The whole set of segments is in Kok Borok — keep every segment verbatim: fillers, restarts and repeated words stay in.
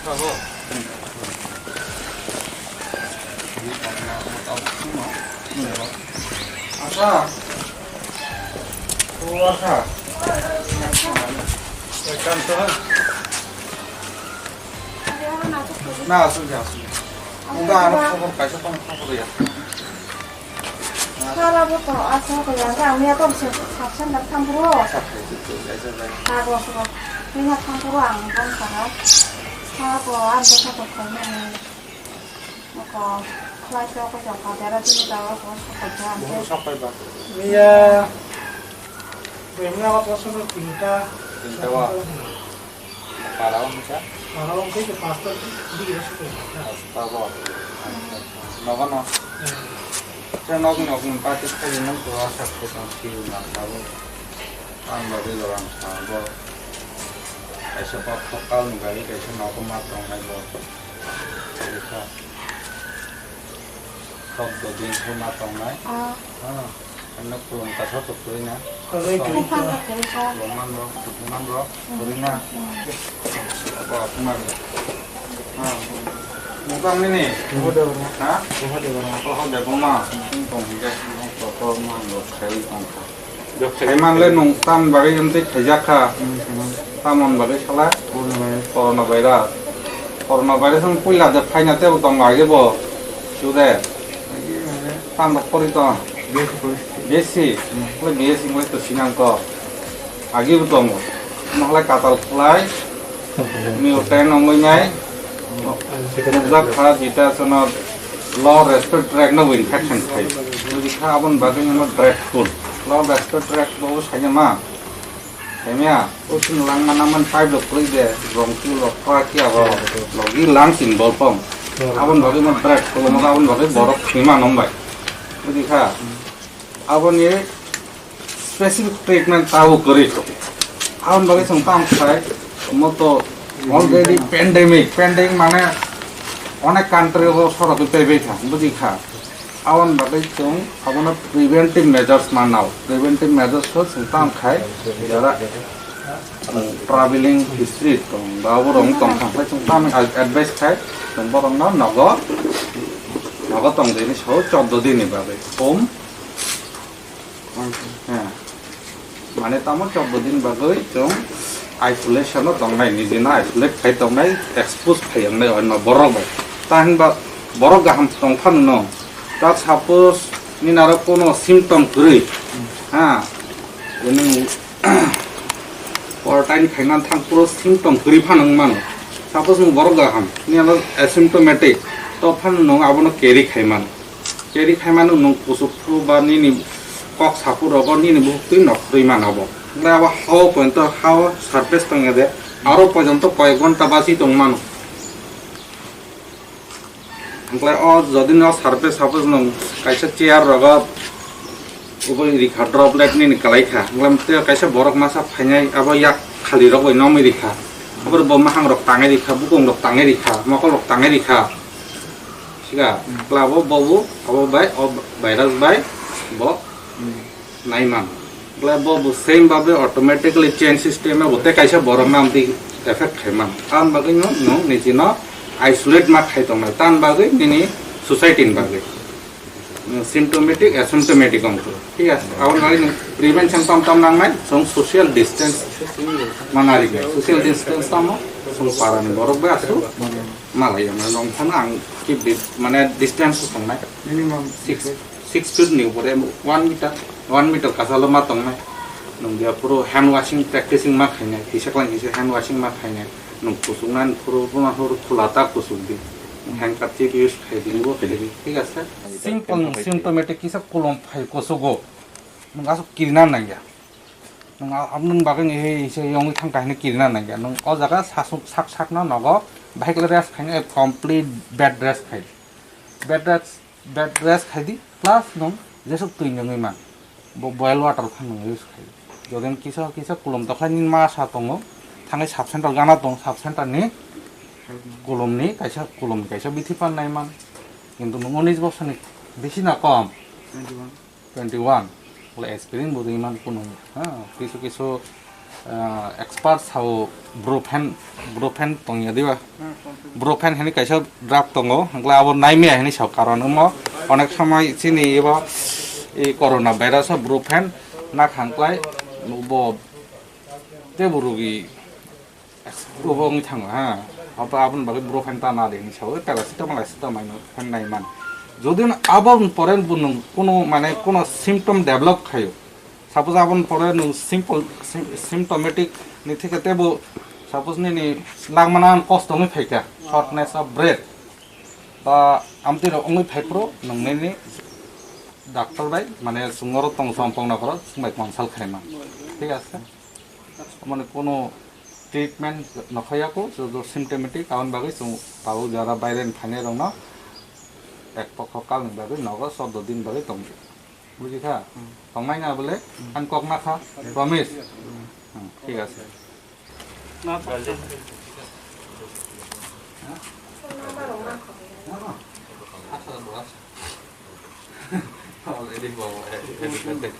Asa. O asa. Ekam to. Na, asuk ya, asuk ya. Udah, ano khobor kaisa tong khobor ya. Sara bo to asa ko ya, ang ya to se sabsan dak thang bro. Kago sro. Ni ha thang bro ang bong sara. Sara ko ang to sa ko ko ni. Ko flight ko ko ja ka dera jini da ko ko ja ang. Sok pai ba. Iya. Bemna ko so tinta. Tinta wa. Para wngkha? Para wngkha khe pasta digi rw sukha. Pasta bo. Nogo no. Hmm. Khe nog nog ni party khai nang to asa khe tong si na sabo. Ang bagwi lorang sabo. Kaisa pa phokal ni bagwi kaisa nogo ma tongnai bo. Kaisa. Sok do din khe ma tongnai. Ah. Ah. Ano kulum kasa to kuri na. Kuri, kuri. Buphan to kuri sa. Loman rok, kutuman rok, kuri na. Hmm. Apa, kuman. Ha. Mukang ini? Kuha de bana. Ha? Kuha de bana. Kuha de bana. Sing tong hingga sing tong toto man rok khai tong kha. Khai man le nung tam bagwi amtwi khaijak kha. Hmm, hmm. Tamon bagwi sala? Coronavirus. Coronavirus. Coronavirus ang puila de phaina tebo tong age bo. Sude. Tam rok pori to. B S C. Besi. Hmm. Oi B S C mo to sinang ko. Agi bo tongo. Mahalai katal khlai. Mutant ongoi nai. Nukjak kha jita sono lower respiratory tract no infection khai. Jodi kha abon bagwi no dreadful. Lower respiratory tract bo sanya ma. Emia, o chini langma nangmani pipe rok kwrwi de, rong twi rok kwrak khe abo, logi lang chini bolpong. Aboni bagwi no drag kolomok, aboni bagwi borok thwima nong bai. Budi kha, aboni specific treatment tabuk kwrwi. Aboni bagwi chwng tamo khai, mo to already pandemic, pandemic mane onek country o sorok twi paibai kha, budi kha. Aboni bagwi chwng abono preventive measures manao. Preventive measures o chwng tamo khai jora, um, traveling history tong, ba borok tong thang khai chwng tamo ad-, advice khai chwng borokno nogo, nogo tong dini so chordo dini bagwi. Home. Hya. Mane tamo chordo din bagwi chwng isolation o tongnai, nijino isolate khai tongnai, expose khai wngnai oino borok bai. Ta hinba borok kaham tong phano no. Ta suppose nini aro kono symptom kwrwi, ha, nini quarantine khaina thang phuru symptom kwrwi phano wng mano. Suppose nwng borok kaham, nini aro asymptomatic, to phano nwng abono carry khai mano. Carry khaimano nwng kuchuk phuru ba nini kok saphuru rogo nini bukhuk twi nok twi mano bo. Hwnkhe abo hao pointo hao surface tongya de aro poijonto koyek ghonta bachi tong mano. Hwnkhe o jodi no surface suppose nwng kaisa chair rogo ubui rikha droplet nini kwlai kha, hwnkhe tei kaisa borok masa phainai abo yak khali rok bai nomwi rikha, abo bo mahang rok tangwi rikha, bukung rok tangwi rikha, mokol rok tangwi rikha. Siga, hmm, kla bo, bo bo, abo bai, o virus bai, bo, hmm, nai man. Kla bo, bo same babe automatically chain system bo te kaisa borok nam di effect khai man. Tam bagwi no, no, niji no isolate ma khai tong nai. Tam bagwi nini society ni bagwi. Symptomatic, asymptomatic ong tu. Thik ase. Aboni bagwi nwng prevention tam tam nang nai. Song social distance manari. Social distance tamo. Song para ni borok bai asu. Malai yang nong phano ang keep di, mane distance tongnai. Minimum six, six feet ni upore one meter, one meter kasalo ma tongnai. Nung dia puro hand washing practicing ma khainai, kisa klang kisa hand washing ma khainai. Nung kusuk nani puro puna hor khula ta kusuk di. Handkerchief use khai di, bo khai di, thik ase? Simple, symptomatic kisa kulum phai kusugo. Nung asuk kirina nangya. Nwng a-, aboni bagwi ni he se yongwi thang kahini kirina nangya. Nwng o jaga sasuk sak sakno nogo bahai khe rest khaina, complete bed rest khai. Bed rest, bed rest khai di, plus nwng jesuk twi nungwi man. Bo boil water phan nwng use khai. Jodin kisa kisa kulum tokhlai nini ma sa tongo, thangwi sub center gana tong, sub center ni kulum ni kaisa, kulum ni kaisa bithi pan nai man. Kintu nwng unis bosor ni bisi na kom. Twenty one. Twenty one. Wala experience bo ringman kunu. Ha, kisu kisu Ah, expert sao Brufen, Brufen tongya diba? Brufen hini kaisa drug tongo, hwnkhe abo naimaya hini sao karon omo onek somoi chini ebo i corona virus o Brufen na khangklai bo tebo rogi obo wngwi thango ha. Abo aboni bagwi Brufen ta na de hini sao paracetamol, paracetamol no phan nai man. Jodi aboni pore bo nwng kuno mane kuno symptom develop khayo, Suppose aboni pore nwng simple, sim-, symptomatic ni thike tebo suppose nini langmana kosto wngwi phaikha, shortness of breath, ba amtwi rok wngwi phaiphuru nwng nini doctor bai mane chwng oro tong song pongna phoro chwng bai consult khaima, thik ase? Mane kono treatment nokhayako, joto symptomatic, aboni bagwi chwng tabuk jara baireni phainai rokno ek pokho kalni bagwi nogo chordo din bagwi tongdi. Buji kha? Hmm. Tongnai na bole? Hmm. Ang kok na kha? Hmm. Promise? Hmm. Hmm, thik ase. Already bo, eh, educated.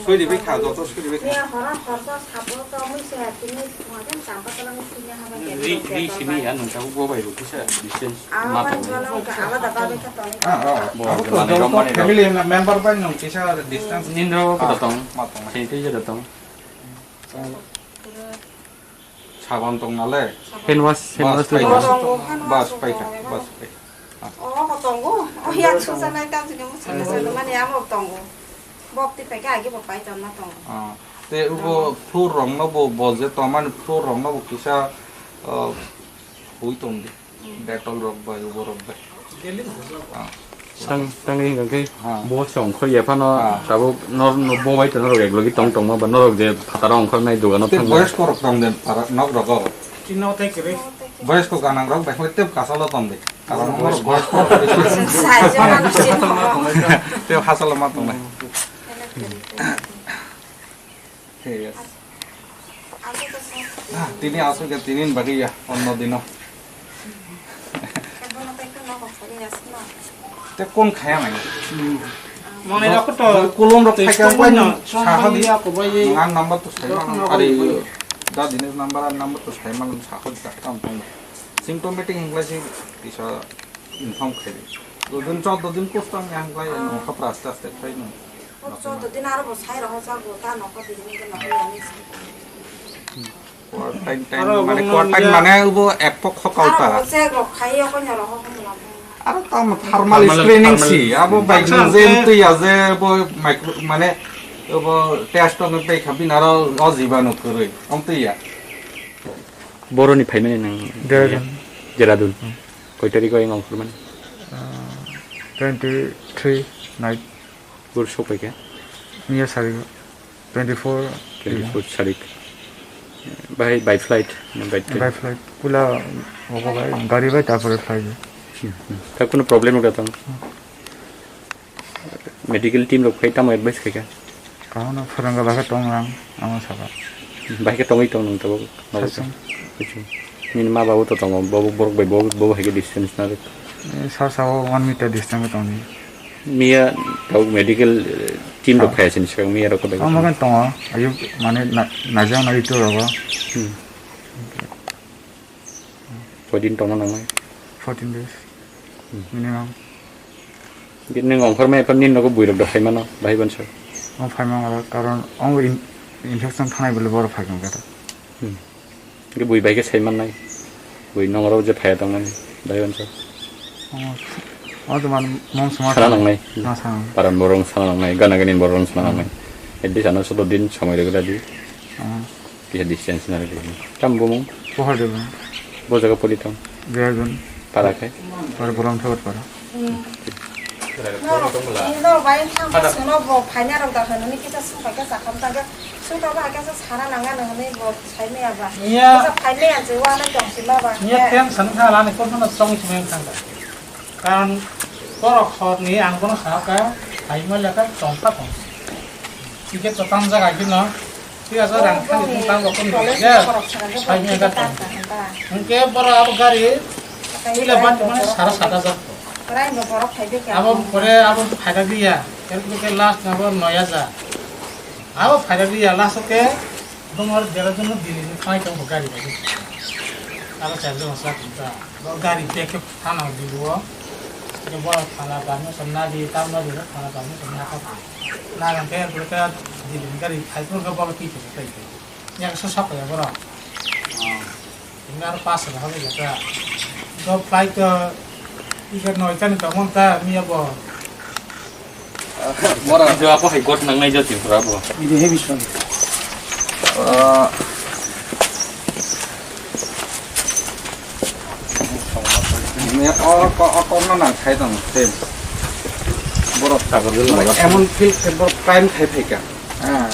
Suri bai kha, joto suri bai kha. Ri, ri simi ya, nung tabuk bo bai bo kisa distance ma tong. Ah, ah. Bo abo to jani joto rok mani rok. Family member bai nung kisa distance. Nini rok ko tong. Ma tong. Sini twi joto tong. Sabon tong nale. Hand wash, hand wash. Bas, pai kha. Bas, pai kha. Oh, ko tongo. Oh, ya, susa nai tam sini mo susa mani amo tongo. Bok ti pai kha agi bo pai ton na tongo. Ah, te ubo floor rok no bo, bo je to mani floor rok no bo kisa, ah, hui tong di. Detol rok bai, ubo rok bai. Ah. Tang, tang ring khe. Ah. Bo song khoi ya phano, ah, tabuk nor, nor bo bai to nor ek logi tong tong ma ba nor je phataro ong khoi nai dogano. Te thang. Boyos korok tong den para nok rogo. Tino te kere. Boyos ko ganang rok bai khoi te kasalo tong de. Karon nor boyos korok. Te hasalo ma tong nai. Thik ase. Ah, tini aswk ya, tini ni bagwi ya, onno dino. Te kon khaya nai. Mane rok to kulum rok khai kang pai no, saha di. Ang number to sai man, ari da dinis number, ang number to sai man, saha di tak tam tam. Symptomatic hingla si kisa inform khai di. Dodin chok dodin kustang yang lai no khapra aste aste khai no. Chok dodin aro bo sai roho sa bo ta no ko dini ke no ya ni. Quarantine time mane quarantine mane ubo ek pok hokal ta. Aro bo chek rok khai yo ko no roho ko no. Aro tam thermal screening si abo bai je twi ya je bo micro mane ubo test on bai khabin aro o jibanu kwrwi. Om twi ya. Boroni phaimani nang Dehradun. Dehradun. Hmm. Koi tarikh o eng ongkhormani? Ah, twenty three night. Bor sopai khe? Miya sari twenty four. Twenty four tarik. Bahai by flight na by train? By flight. Pula obo bai, gari bai, tarpore flight. Hmm, hmm. Ta kono problem wngkha tong? Hmm. Medical team rok phai tamo advice khaikha? Kaham no phwrwngna bagwi tong ang, amo saka. Bahai khe tongwi tong nang tabuk? Sasung. Nini ma babu to tongo, bobo borok bai bobo, bobo hai khe distance na rwk. Eh, sa sao one meter distance tongdi. Miya tabuk medical, eh, team rok phai sini swkang miya rok bai. Amo khe tongo, ayu mane na, najak nai to rogo. Hmm. Koidin tongna nangnai? Fourteen days. Hmm. Minimum. Nini ongkhormani ephar nini nogo buirok da phaimano, bahai bonso? Omo phaimano, karon omo in-, infection thanai bole borok phaikha khe. Hmm. Hingke bui bai khe saimannai. Bui nongorok je phaiya tongmani, bahai bonso? Omo, omo to man, mom sama sana nangnai. Ma sana. Paran borok sana nangnai, gana gani borok sana nangnai. Hmm. At least ano soto din somoi rwgwladi. Hmm. Kisa distance na rwgwi. Tamo bumung? Pohor de bumung. Bo jaga pori tong? Dehradun. Para khai? Para Bolong Thabat para. Hmm. Norok, norok bai thang sungno bo phaina rok da hwnwi kisa sung bai khe sakham tang khe sung tang ba khe sana nang ano hwnwi bo sai maya ba. Iya. Kisa phai maya je wa na tong si ma ba. Iya, tension kha lani kono tong si maya thang da. Karon borok horni ang bono sahaka, hai ma lekha tongkha tong. Ticket to tam jaga gino, tiga jaga ang thani tong tang rok ni ya. Hai ma lekha tong. Hingke borok abo gari, ila ban mane sara sata jak. Abo pore abo phaida diya, er ke last na bo noya ja. Abo phaida di ya last o ke, dongor dera jono Delhi ni thai tong gari bai. Abo char jono sa tong ta. Bo gari bag ke thana di bo. Ke bo thana permission na di, tam na di, thana permission na ka. Na kan ke bro ka Delhi ni gari thai tong ke bo ki ke tai. Yang so sa pa ya bro. Ini aro pas hari jata. Do flight ke tiket noi kan tong ta mi abo. Bora. Ijo apo hai got nang nai jo Tripura bo. Ini heavy song. Ah. Ini apa apa apa mana nang khai tang tem. Borok sabar dulu. Emon feel ke borok time khai khai ka. Ah,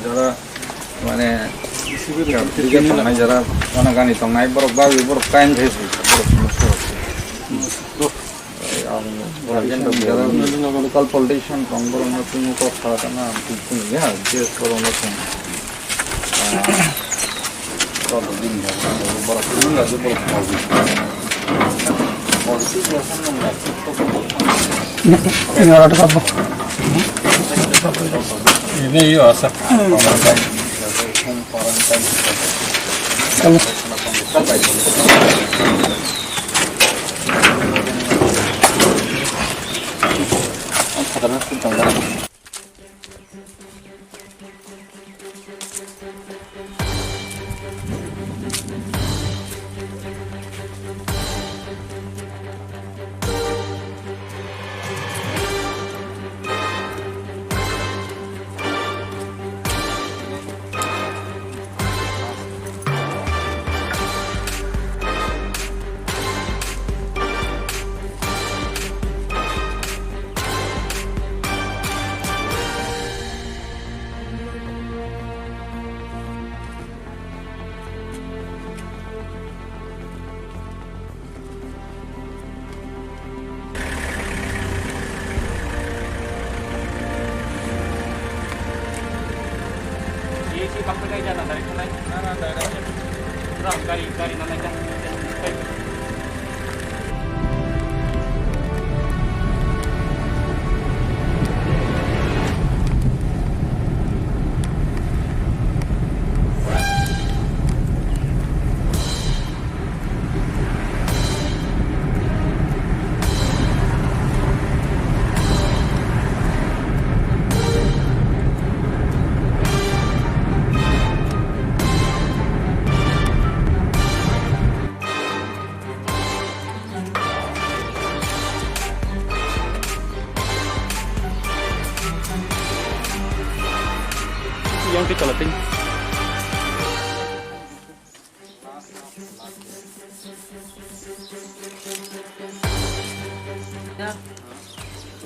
jara Mane, bigat tongnai jara, mane gani tongnai, borok babi, borok kain khe, borok, borok, borok. Ang, borok jara, local politician tong, borok no tungmo kok kha kana, tungmo ya, je borok no tong. Ah, borok din ya, borok tungmo ya, borok tungmo. Ini orang dekat, Bu. Ini iya, asap. Kamu. Yang kita letting.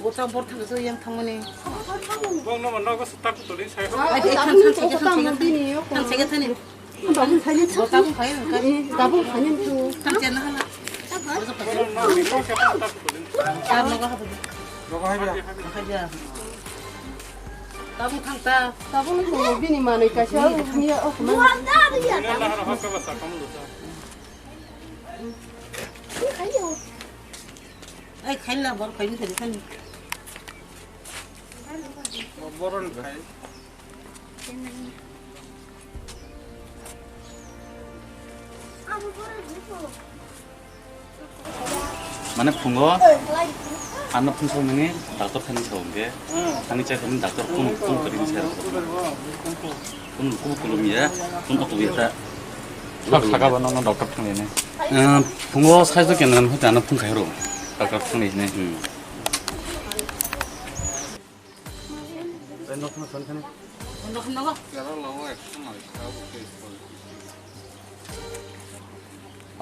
Bo ta bor thang so yang thang mani. Bong no man no ko tak to din sai ko. Ai, thang, thang, thang, thang, thang, thang, thang, thang, thang, thang. Tabung khaini. Bo tabung khai, khai. Tabung khaini tu. Thang chen na hala. Tar no ga ha. Tabung thang ta. Tabung ni bini manai kaisa, ni o. Ai, khaila, bor khaini thani thani. Boron khai. Mane phungo ano phung sawi mani doctor thani sawi hwnkhe thani chai thani doctor phung phung kari ni sir. Phung phung kulum ya, phung auto ya ta. Sak saka ba nono doctor thang ni. Phungo sai to kenan hota ano phung khai ro doctor thang ni.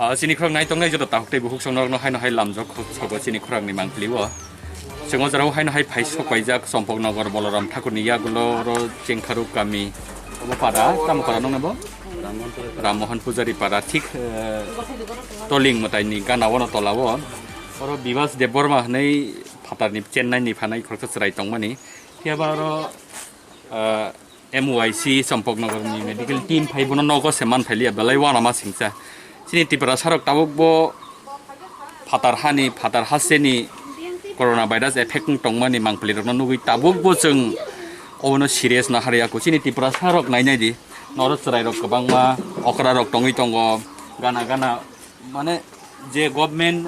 Ah, chini khorang nai tongnai joto tahuk tei bukhuk song norokno haino hai lamjak khuk sogo chini khorangni mangpili o. Chwng o jorao haino hai phai sok paijak Chompok Nogor Balaram Thakurni yagulo oro Chengkharuk kami. Obo para, tamo para nongna bo? Ram Mohan Pujari para, thik, eh, Toling mwtaini gana ono tola o. Oro Bibas Debbarma hwnwi phatarni Chennai ni phanai khoroksa chwrai tongmani. Phiya ba oro, ah, M Y C Chompok Nogor ni medical team phai bono nogo se man phailiya belai uanama singcha. Chini Tripura sarok tabuk bo phatar hani, phatar hasteni corona virus effect wng tongmani mangpili rokno nugwi tabuk bo chwng Obono serious na hari ako chini Tiprasa rok nainai di. Noro chwrai rok kwbangma okra rok tongwi tongo. Gana gana mane je government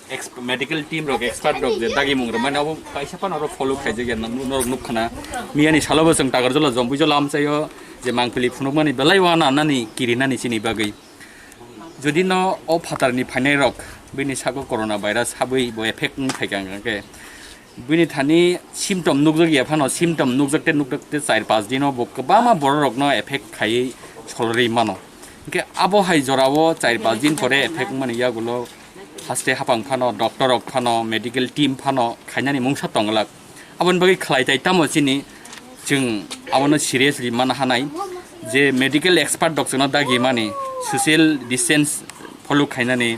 ex-, medical team rok, expert rok je dagimung rok mane obo kaisa phano oro follow khaijak ya norok nuk khana. Miyani salo bo chwng Takarjala Jompuijala amchaio je mangpili phunukmani belai wana nani kirinani chini bagwi. Jodi no o phatarni phainai rok bini sago corona virus habwi bo effect wng phaikha hwnkhe bini thani symptom nukjak ya phano, symptom nukjak te nukjak te char panch dino bo kwbangma borok rokno effect khaiwi solrwi mano. Hwnkhe abo hai jorao char panch din pore effect wngmani yagulo haste hapang phano, doctor rok phano, medical team phano khainani mungsa tonglak. Aboni bagwi khlai tai tamo chini chwng abono seriously mana hanai je medical expert rok chwngno dagi mani, social distance follow khainani,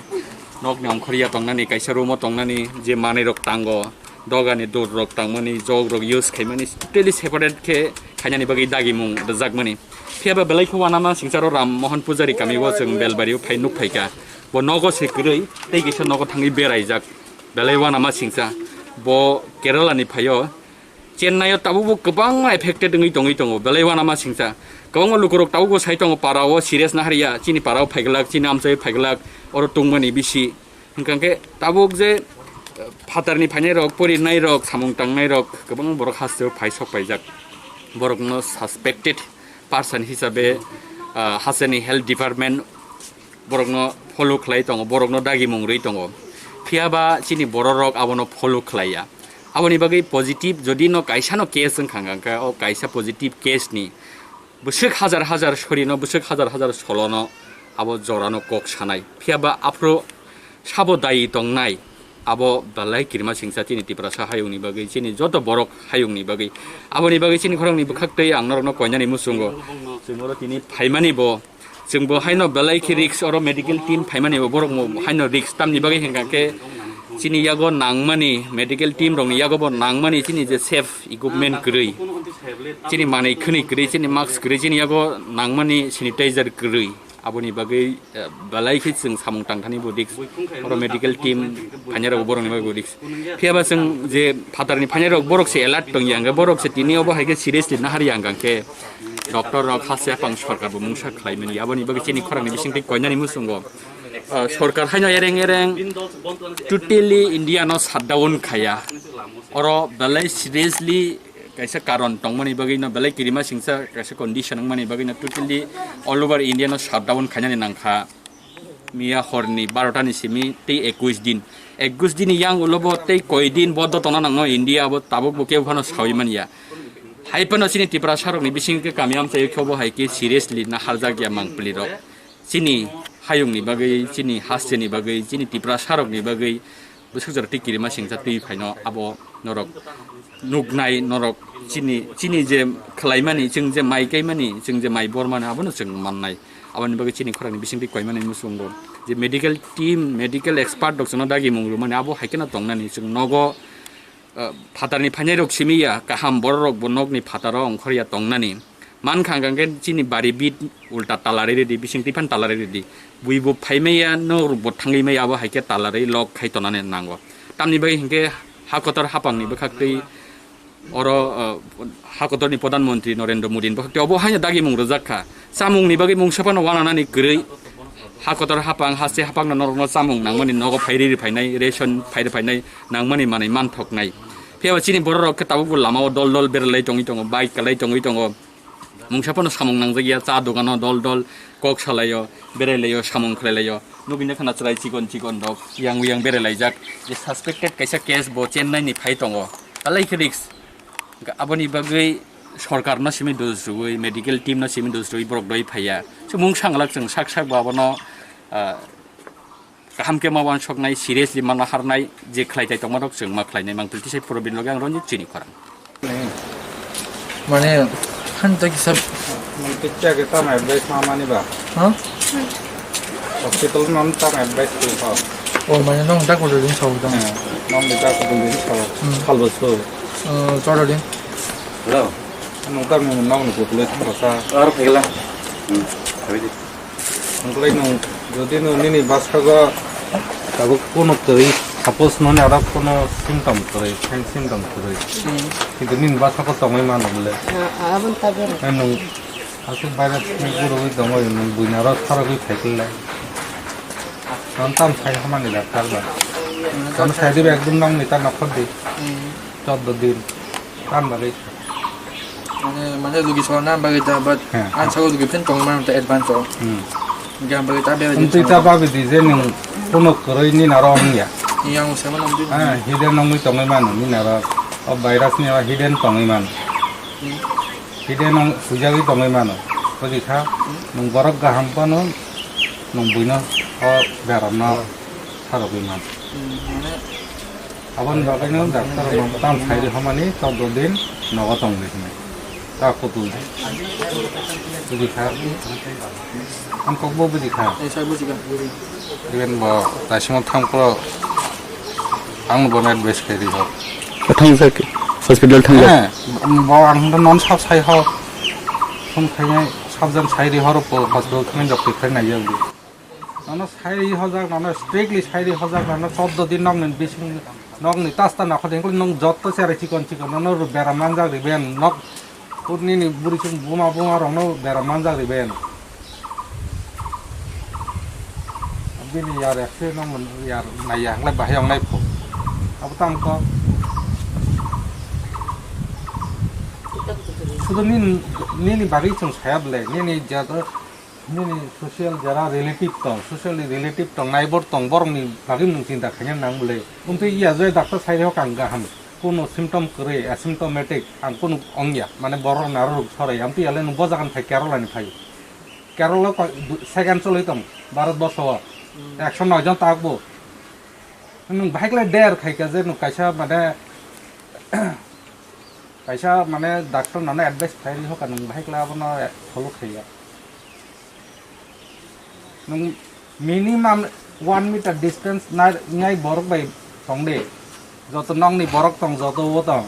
nokni ongkhorya tongnani, kaisa room o tongnani, je manwi rok tango, dogani dur rok tangmani, jog rok use khaimani, totally separate khe khainani bagwi dagimung rwjakmani. Phiya ba belai khe uanama singcharo Ram Mohan Pujari kami o chwng Belbari o phai nuk phaikha. Bo nogo se kwrwi tei kisa nogo thangwi beraijak. Belai uanama singcha. Bo Kerala ni phaio. Chennai o tabuk bo kwbangma affected wngwi tongwi tongo. Belai uanama singcha. Kwbangma lukurok tabuk bo sai tongo para o serious na hariya. Chini para o phaiglak, chini amchai phaiglak. Oro tongmani bisi. Hwnkha khe tabuk je, eh, phatarni phainai rok, porinai rok, samung tangnai rok, kwbang borok haste o phai sok paijak. Borokno suspected person hisabe, ah, hasteni health department borokno follow khlai tongo, borokno dagimung rwi tongo. Phiya ba chini borok rok abono follow khlai ya. Aboni bagwi positive, jodi no kaisa no case wngkha, hwnkha khe o kaisa positive case ni bwswk hajar hajar sorino, bwswk hajar hajar solono abo jorano kok sanai. Phiya ba aphuru sabo dayi tongnai, abo belai kirima singcha chini Tiprasa hayungni bagwi, chini joto borok hayungni bagwi. Aboni bagwi chini khoroknwi bwkhak twi ang norokno koinani muchungo. Chwng oro tini phaimani bo, chwng bo haino belai khe risk, oro medical team phaimani bo borok mo haino risk, tamni bagwi hwnkha khe chini yago nangmani, medical team rokni yago bo nangmani chini je safe equipment kwrwi, chini manwi khwnwi kwrwi, chini mask kwrwi, chini yago nangmani sanitizer kwrwi. Aboni bagwi, eh, belai khe chwng samung tangthani bo risk. Oro medical team phainai rok borokni bagwi bo risk. Phiya ba chwng je phatarni phainai rok borok se alert tong ya, hwnkhe borok se tini obo hai khe seriously nahar ya, hwnkha khe doctor rok haste hapang sorkar bo mungsa khlai mani. Aboni bagwi chini khorangni bising twi koinani muchungo, eh, sorkar haino ereng ereng totally India no shutdown khaya. Oro belai seriously kaisa karon tongmani bagwi no belai kirima singcha kaisa condition wngmani bagwi no totally all over India no shutdown khainani nangkha. Miya horni barota ni simi tei ekush din, ekush din yang ulo bo tei koi din bondo tongna nangno India bo tabuk bo kebo phano sawi manya. Hai phano chini Tiprasa rokni bising khe kami amchai khe bo hai khe seriously na harjak ya mangpili rok. Chini hayungni bagwi, chini hasteni bagwi, chini Tiprasa rokni bagwi bwswk jora twi kirima singcha twi phaino abo norok nuknai, norok chini, chini je khlaimani, chwng je mai kaimani, chwng je mai bormani, abono chwng mannai. Aboni bagwi chini khorangni bising twi koimani muchungo je medical team, medical expert rok chwngno dagimung rwmani, abo hai kheno tongnani. Chwng nogo, ah, phatarni phainai rok simi ya, kaham borok rok bo nokni phataro ongkhor ya tongnani. Mankha hwnkha khe chini bari bit ulta talarwi rwdi, bising twi phano talarwi rwdi. Bui bo phaimaya, norok bo thangwi maya, abo hai khe talarwi lock khai tonani nango. Tamni bagwi hinkhe ha kotor hapangni bwkhak twi oro, uh, ha kotorni Pradhan Mantri Narendra Modi ni bwkhak twi obo haino dagimung rwjak kha. Chamungni bagwi mungsa phano wananani kwrwi. Ha kotor hapang, haste hapangno norokno chamung nangmani nogo phai riri phainai, ration phai riri phainai, nangmani manwi manthoknai. Phiya ba chini borok rok khe tabuk bo lama o dol dol beralai tongwi tongo, bike kwlai tongwi tongo. Mungsa phano samung nangjak ya, cha dogano dol dol kok salaio, berailaio, samung khlailaio. Nugwi nokha na chwrai chikon chikon rok yang yang berailaijak. Je suspected kaisa case bo Chennai ni phai tongo. Talai khe risk. Aboni bagwi sorkar no simi dos rwui, medical team no simi dos rwui borok doi phaiya. Chwng mungsa wngwlak chwng sak sak bo abono, ah, kaham khe ma uansuknai, seriously ma naharnai, je khlai tai tongma rok chwng ma khlainai. Mangpili tisai Probin loge ang Ranjit chini khorang. Mane, han ta kisa. Mane, picture ke tam advice ma mani ba? Ha? Hospital nam tam advice tu ba? Oh, mane, nong dak udah ding sau dong. Eh, nong dak udah ding sau. Hmm. Hal bas tu. Eh, choro ding. Hello. Nong tam nong nong tu kulit basa. Ar pegla. Hmm. Habis. Wngkhlai nwng, jodi nwng nini bwskango tabuk kunu twi Suppose noni aro kono symptom kwrwi, sign symptom kwrwi. Hmm. Kintu nini bwsako tongwi mano bole. Ah, ah, aboni tablet. Hai nwng aswk virus ni gurugwi tongwi nwng buini aro sarogwi phai khlai. Tamo tam sai hamani daktar ba. Tamo sai diba ekdom nokni ta nokhor di. Hmm. Choddo din. Tam bagwi. Mane, mane logi sona bagwi ta, but He, ang he. Sabo logi phen tong man ta advance o. Hmm. Gam bagwi ta bera Ang twi ta babi di je nwng kono kwrwi ni naro wngya. Yang sama nam di. Ha, hidden wngwi tongwi mano ni naro. O virus ni o hidden tongwi mano. Hmm. Hidden wng sujagwi tongwi mano. Bwdi kha, Hmm. nwng borok gaham phano nwng buino o beramno sarogwi mano. Hmm, mane Aboni bagwino doctor rok tam sai rw hwnmani chordo din nogo tong di hwnwi. Ta kutul. Buji kha. Ang kok bo buji kha. Ei, sai buji kha. Even bo taisimo thang pro ang bo advice khe ri ho. Thang jak hospital thang jak. He, bo ang hwnda non sab sai ho. Phone khainai sabjan sai ri ho ro po hospital thang jak khe khainai jak. Nono sai ri hojak, nono strictly sai ri hojak, nono chordo din nokni bising, nokni tasta nokho de, nwng jotto cherai chikon chikon, nono beram manjak ri ben, nok putni ni buri chwng buma buma rokno beram manjak ri ben. Bini yar ekse nong yar naiya hanglai bahai wngnai pho. Abo tamo kok. Sudo nini, nini bagwi chwng saya bwle, nini jato Nini social jara relative tong, socially relative tong, neighbor tong, borokni bagwi nwng chinta khaina nang bwle. Wngtwi iya je doctor sai rok ang gaham, kuno symptom kwrwi, asymptomatic, ang kuno ongya, mane borok naro rok sorai, amtwi yale nwng bo jagan phai Kerala ni phai. Kerala o koi, du-, second cholwi tong, Bharat borsho o. Hmm. Ekso noi jon tak bo. Nwng bahai khlai dare khai kha je nwng kaisa mane, kaisa mane doctor nono advice khai rwi hoka nwng bahai khlai abono follow khaiya. Nwng minimum one meter distance nai, nai borok bai tong de. Joto nokni borok tong, joto o tong.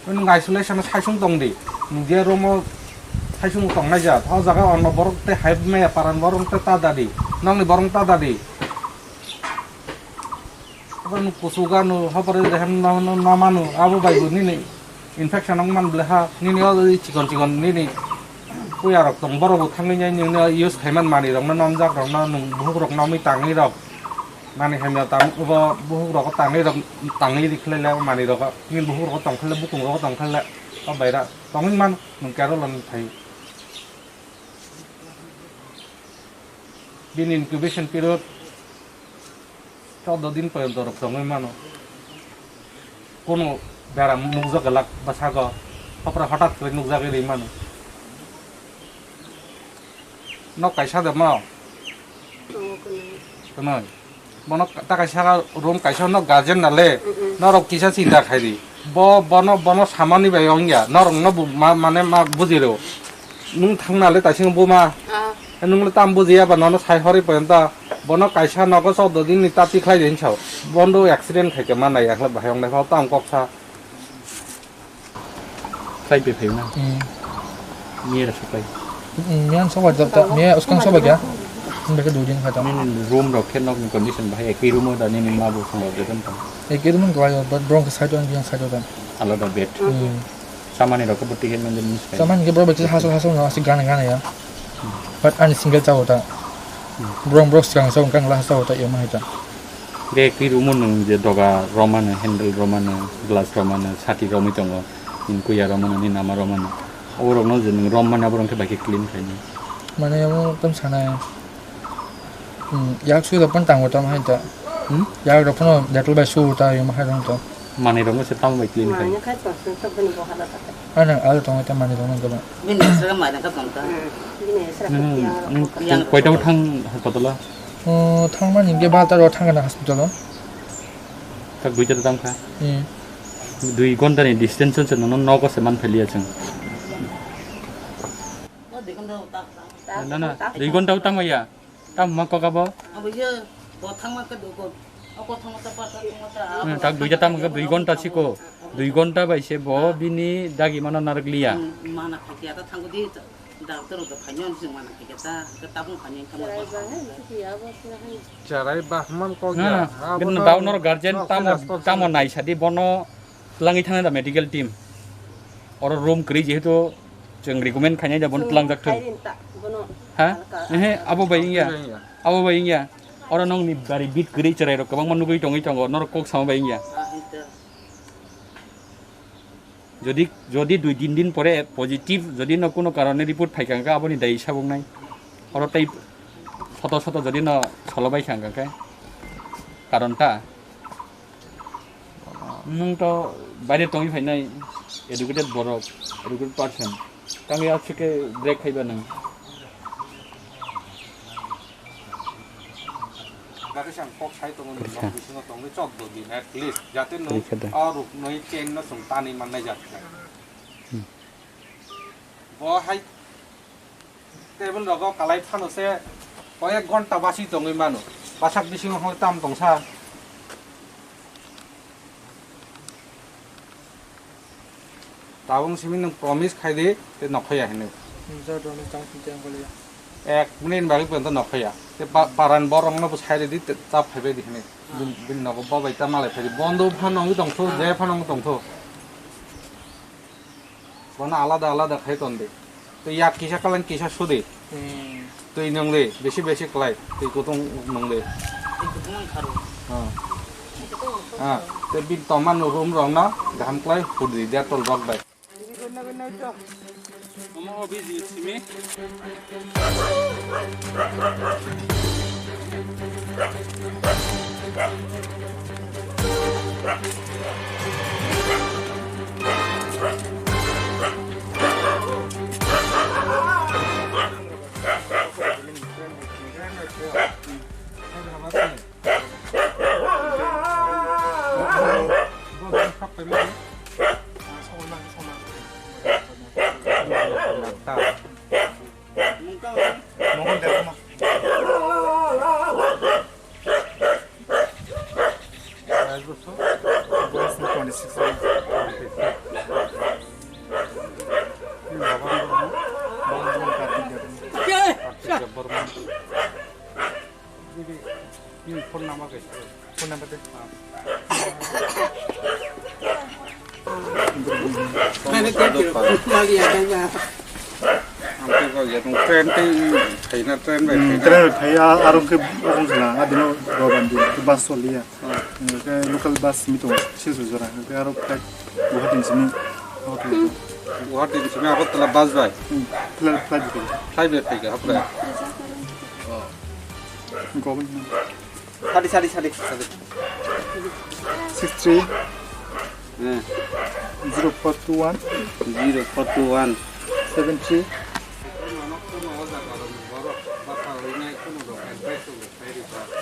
Nwng isolation o saisung tong di. Nwng je room o saisung tong nai jat. O jaga ono borok tei hai maya paran borok tei ta da di. Nokni borok ta da di. Abo nwng kuchugo ano, hobor de hem no, no, no mano, abo bai bo nini infection wng man bwle ha, nini o chikon chikon nini puya rok tong, borok bo thangwi nai nini use khaiman manwi rok no, nomjak rok no, nwng buhuk rok nomwi tangwi rok, mani hamya tang, bo buhuk rok tangwi rok, tangwi ri khlai le manwi rok, nini buhuk rok tong khlai le, bukung rok tong khlai le, o bai ra tongwi man, nwng Kerala ni phai. Bini incubation period chordo din porjonto rok tongwi mano. Kono beram nukjak glak bwsago, hopra hothat khlai nukjagwi rwi mano. Nok kaisa de mano? Tongo kwnwi. Kwnwi. Bono ta kaisa room kaisa no guardian nale, Mm-mm. Norok kisa chinta khaidi. Bo, bono, bono samani bai ongya, norok no bu-, ma, mane ma bujiro. Nwng thangna le taising buma. Ah. Nwng le tam bujiya ba nono sai hori poyanta. Bono kaisa nogo chordo din ni tati khlai din sao. Bondo accident khai ke manai, akhle bahai ongnai phao tam kok sa. Flight bai phaio na? Hmm. Miya da sopai. Hmm, miya ang sopai da, da, miya uskang sopai kya? Ang beke dui din khatam. Nini room rok khe nokni condition bahai, ekhi room o da nini ma bo song rok jeton tong. Ekhi room o kwlai o, but borong khe side o, ang side o da. Alada bed. Hmm. Samani rok khe bwtwi khe manjak nini swkang. Samani khe borok bai khe hasal hasal no aswk gana gana ya. Hmm. But ani single chao da. Hmm. Borok borok swkang chao, ang la chao da, emo hai da. Bag twi room-o nwng je doga romano, handle romano, glass romano, sati romwi tongo, nini kuya romano, nini nama romano. Oborokno je nwng rommani, aborok khe bai khe clean khainai. Mane omo tamo sanai, hmm, yak sui rok phano tango tamo hai ta. Hmm? Yak rok phano Dettol bai su ta, omo hai rok to. Manwi rokno se tamo bai clean khai? Manwi khai to, se to bini bo hala ta. Ano, alo tongo ta manwi rokno goba. Bini sra mai rok tong ta. Hmm, bini sra. Hmm, hmm, yang koita thang hospital-o? O, thangmani hingke barta ro thangkha na hospital-o. Tak duita ta tangkha. Hmm. Dui ghonta ni distance se nono nogo se man phailiya chwng. Na, na, dui ghonta o tamo ya? Tamo ma kok abo? Abo ye, bo thangma khe dugo. Ako thangma ta pa ta thangma ta. Hmm, tak duita tamo khe dui ghonta siko. Dui ghonta bai se bo bini dagi mano narwk liya. Hmm, mana khakiya ta thango di. Doctor rok phainai chwng mana khe ta, hwnkhe tabuk phainai wngkha ma. Cherai ba hwnman kok ya. Na, na. Abono tau norok guardian tamo, tamo naisadi bono twlangwi thangnai da medical team. Oro room kwrwi jehetu chwng recommend khainai da bono twlangjak thung. Ha? Ehe, abo bai wngya. Abo bai wngya. Oro nokni gari bit kwrwi cherai rok kwbangma nugwi tongwi tongo, norok kok sama bai wngya. Jodi, jodi dui tin din pore positive, jodi no kuno karone report phai kha, aboni dai sabuk nai. Oro tei soto soto jodi no solo bai kha, khe karon ta. Nwng to baire tongwi phainai educated borok, educated person. Tangwi aswk khe break khaiba nwng. Bakhe se ang kok sai tongo, nwng nok bisingo tongwi chwddo din at least, jate nwng o ruknwi chain no chwng tanwi mannai jak khe. Bo hai table rogo kalai phano se koyek ghonta basi tongwi mano, bwsak bisingo hwnwi tam tongsa. Tabuk simi nwng promise khai di, te nokhaya hinwi. Nokjak rwni tang tang kaliya. Ek minute bagwi pon to nokhaya. Te pa-, paran borok no bo sai di, te chap phaibai di hinwi. Bin, bin nogo babai ta malai phai di. Bondo phano wngwi tongtho, je phano wngwi tongtho. Bono alada alada khai ton di. Tei yak kisa kalang kisa sudi. Hmm. Twi nung di, bisi bisi klai. Twi kutung nung di. Twi kutung nung kharu. Ah. Twi kutung nung kharu. Ah, tei bini tongma nung room rok no kaham klai hudi, Dettol rok bai. Omo obi di simi. Phone number de. Phone number de. Train tei phaina, train bai phaina. Train bai phai, a-, aro khe aro wngkha na, adino Roban di, bus choliya. Hwnkhe local bus simi tongo, Silchar jora. Hwnkhe aro flight Guwahati ni simi. Guwahati ni simi Agartala bus bai? Hmm, flight, flight bai. Flight bai phaikha, hapra. Government. Sadi, sadi, sadi, sadi. Six three. Eh. Zero four two one. Zero four two one. Seven three.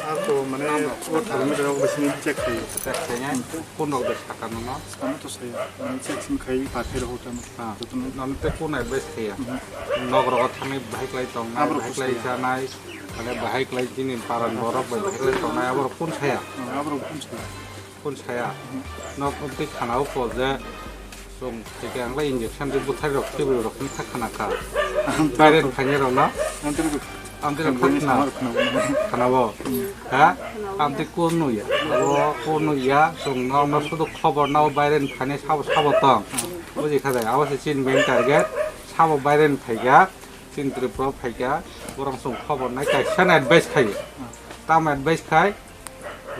Ako mane o thalmani rok bisi check khai. Check khai nai, kun rok de saka nono. Ano to saya, mane check sim khai pa phero hotam. Ah, nono te kun advice khaya. Nok rogo thangwi bahai klai tongnai, bahai klai chanai, mane bahai klai chini paran borok bai bahai klai tongnai, aborok kun saya? Aborok kun saya? Kun saya? Nok tei khana o ko je chwng theke ang lai injection tei bwthai rok tei bwrwi rok ni kha khana kha. Viral khainai rok no? Ang tei rok khana kha. Khana o? Ha? Ang tei kun nuya. Abo kun nuya, chwng no, no sudu khobor nao viral khainai sabo sabo tong. Buji kha dai, abo se chini main target, sabo viral phaikha, chini Tripura phaikha, borok chwng khobor nai kaisa advice khai. Tamo advice khai,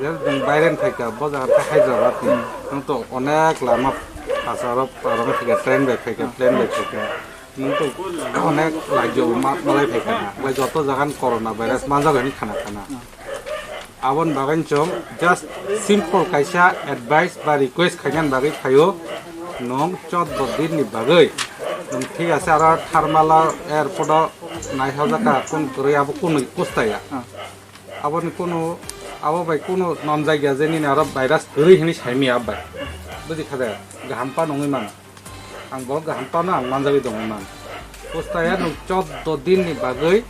je chwng viral phaikha, bo jaga khe Hyderabad ni. Nwng to onek lama kasaro, parong phaikha, train bai phaikha, plane bai phaikha. Nwng to onek lajio ma-, malai phaikha na. Bai joto jaga ni corona virus manjak hinwi khana khana. Aboni bagwi chwng just simple kaisa advice ba request khainani bagwi phaio, nwng chwddo din ni bagwi nwng thik ase, aro thermal airport o naihajak ka kun kwrwi abo kunu postaya. Aboni kunu, abo bai kunu nonjak ya je nini aro virus kwrwi hinwi saimaya bai. Buji kha de, kaham pa nungwi mano. Ang bo kaham tano ang manjagwi tongwi man. Postaya nwng chwddo din ni bagwi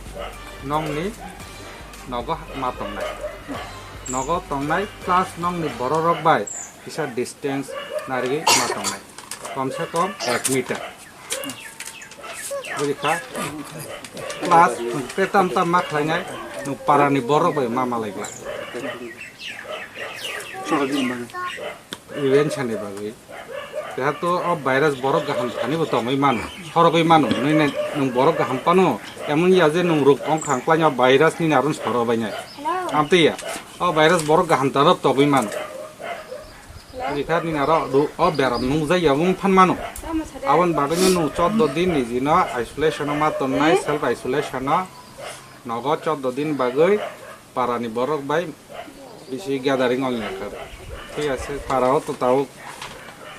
nongni nogo ma tongnai. Nogo tongnai plus nongni bororok bai kisa distance narigwi ma tongnai. Komse kom ek meter. Bwrwi kha. Plus nwng tei tam tam ma khlainai, nwng parani borok bai ma malai glak. Event sani bagwi. Jehetu o virus borok kaham thani bo tongwi mano, sorogwi mano. Nini nwng borok kaham pano, emon ya je nwng ruk ong khang klaino virus nini aron soro bainai. Amtwi ya, o virus borok kaham tarok tongwi mano. Rikha nini aro ru-, o beram nungjak ya wng phan mano. Aboni bagwino nwng choddo din ni jino isolation o ma tonnai, self isolation o nogo choddo din bagwi parani borok bai bisi gathering ong ya kha. Thik ase, para o to tao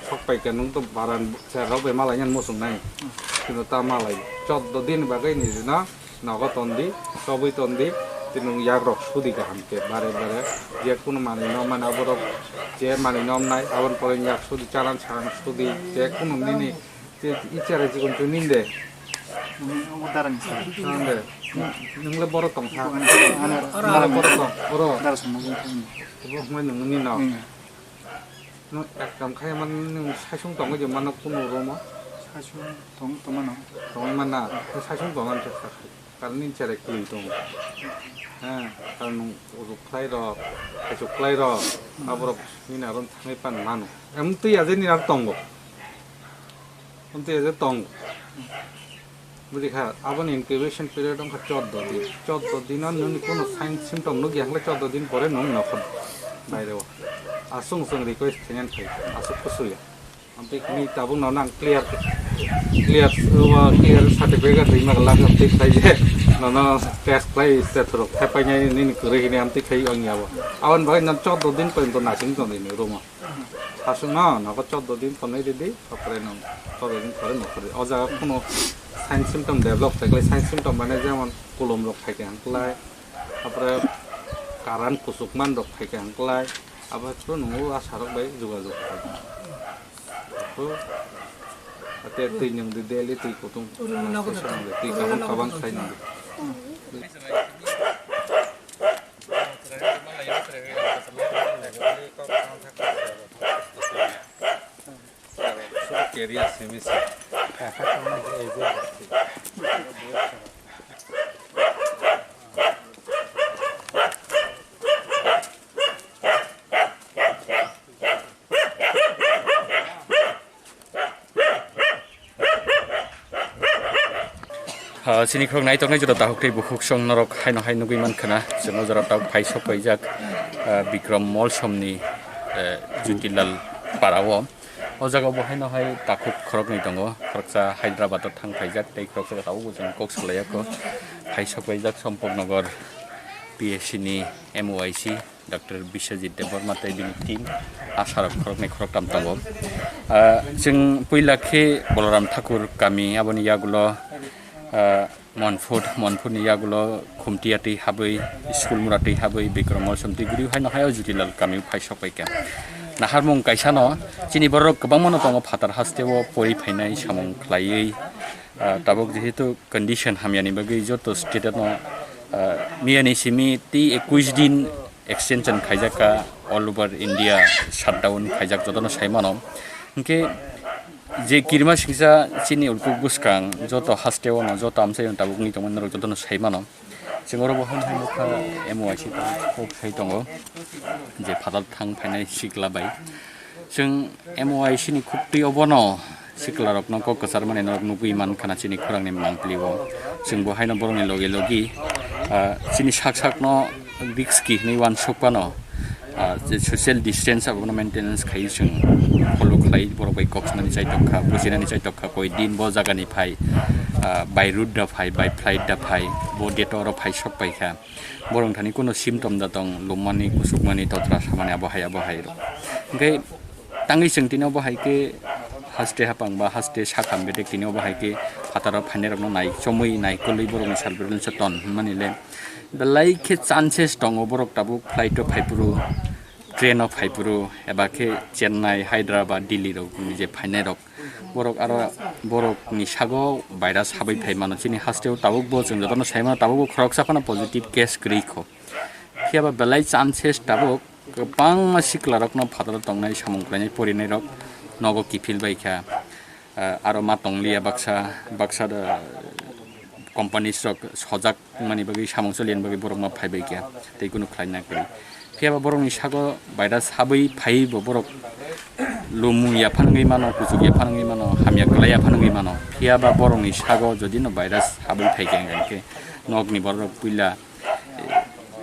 sok pai kha, nwng to para cherok bai malai nang muchung nai. Kintu ta malai choddo din bagwi ni jino nogo tondi, chobwi tondi, tei nwng yak rok sudi kaham khe bare bare. Je kunu manwi no mano borok, je manwi no nai, aboni pore yak sudi, chalan salan sudi, je kunu nini, je ichara jikon tu ninde. Ninde. Nwng le borok tong kha. Ano, ano, borok tong, oro. Dara sama jeng kha. Bo hwnwi nwng ni no. Hmm. No ekdam khai man nwng saisung tongwi je mano kunu room o. Saisung tong, tong mano. Tongwi man na, nwng saisung tong an khe sakha. Karon ni chere kwrwi tong. Ha, karon nwng ujuk khlai rok, khaisuk khlai rok, aborok nini aron thangwi pan mano. Em twi aje nini ar tongo. Em twi aje tongo. Bwrwi kha, aboni incubation period wngkha choddo din. Choddo dino nini kono sign symptom nukya hwnle choddo din pore nwng nokhor baire o. Aswng chwng request khainani phai, aswk kusuya. Amtwi khini tabuk nono ang clear, clear, o clear certificate rwima glak, amtwi khlai je nono test khlai tethorok thaipainai nini kwrwi hini amtwi khlai ongya bo. Aboni bagwi nang choddo din porjonto nasing tongdi ni room o. Aswkno nogo choddo din tonwi ridi, topre nwng choddo din pore nokhor di. O jaga kono sign symptom develop khai klai, sign symptom mane jemon kolom rok khai khe hang klai, tapore karan kusuk man rok khai khe hang klai, abo phuru nwng o asha rok bai jogajog khai. Ate twi nwng di daily twi kutung, twi kabang kabang khai nwng di. Ah, chini khorok naitok nai jora dahok tei bukhuk song norok haino hai nugui mankha na, chwng o jora tok phai sok paijak, ah, Bikram Molsom ni, eh, Jutilal para o. O jaga o bo haino hai takhuk khoroknwi tongo, khoroksa Hyderabad o thang phaijak tei khoroksa tabuk bo chwng kok salai ya kho. Phai sok paijak Sompok Nagar P S C ni M O I C. Doctor Biswajit Debbarma tei bini team asarok khoroknwi khoroktam tongo. Ah, chwng puila khe Balaram Thakur kami, aboni yagulo, ah, Monfut, Monfutni yagulo Khumtiya twi habwi, Skulmura twi habwi, Bikram Molsom twi guriwi haino hayo Jutilal kami phai sok pai kha. Naharmung kaisano chini borok kwbangmano tongo phatar hasteo pori phainai samung khlaiwi, ah, tabuk jehetu condition hamyani bagwi joto state-no, ah, miyani simi tei ekush din extension khaijak kha, all over India shutdown khaijak jotono sai mano. Hinkhe je kirima singsa chini ulkuk bwskang joto hasteo no, joto amchaio tabuk wngwi tongmani norok jotono sai mano. Chwng oro bo han hai nukha M O I C tabuk kok sai tongo, je phatar thang phainai sikla bai. Chwng M O I C ni khuktwi obono siklarokno kok kwcharmani norok nugwi mankha na chini khorangni mangpili o. Chwng bo haino borokni logi logi, ah, chini sak sakno risk hinwi uansuk phano, ah, je social distance abono maintenance khaiwi chwng follow khlai borok bai kok sanani chaitok kha, bujinani chaitok kha, koi din bo jagani phai, ah, by road da phai, by flight da phai, bo date oro phai sok pai kha. Borok thani kuno symptom da tong, lummani, kusukmani, totra samani, abo hai, abo hai rok. Hinkhe tangwi chwng tini obo hai khe haste hapang ba haste sakham bedek tini obo hai khe phataro phainai rokno nai chomwi nai kwlwi borokni sal bwrwini se ton hwnmani le belai khe chances tongo borok tabuk flight o phaiphuru. Train o phaiphuru eba khe Chennai, Hyderabad, Delhi rok ni je phainai rok, borok aro borok ni sago virus habwi phai mano. Chini haste o tabuk bo chwng jotono sai mano, tabuk bo khoroksa phano positive case kwrwi kho. Phiya ba belai chances tabuk kwbangma sikla rokno phataro tongnai, samung khlainai, porinai rok nogo kiphil bai kha. Ah, aro ma tong liya baksa, baksa da companies rok sojak mani bagwi samung choliani bagwi borok ma phaibai kha tei kunu khlaina kwrwi. Phiya ba borokni sago virus habwi phaiwi bo borok lumung ya phanangwi mano, kuchuk ya phanangwi mano, hamya kwlai ya phanangwi mano. Phiya ba borokni sago jodi no virus habwi phai kha hwnkhe nokni borok puila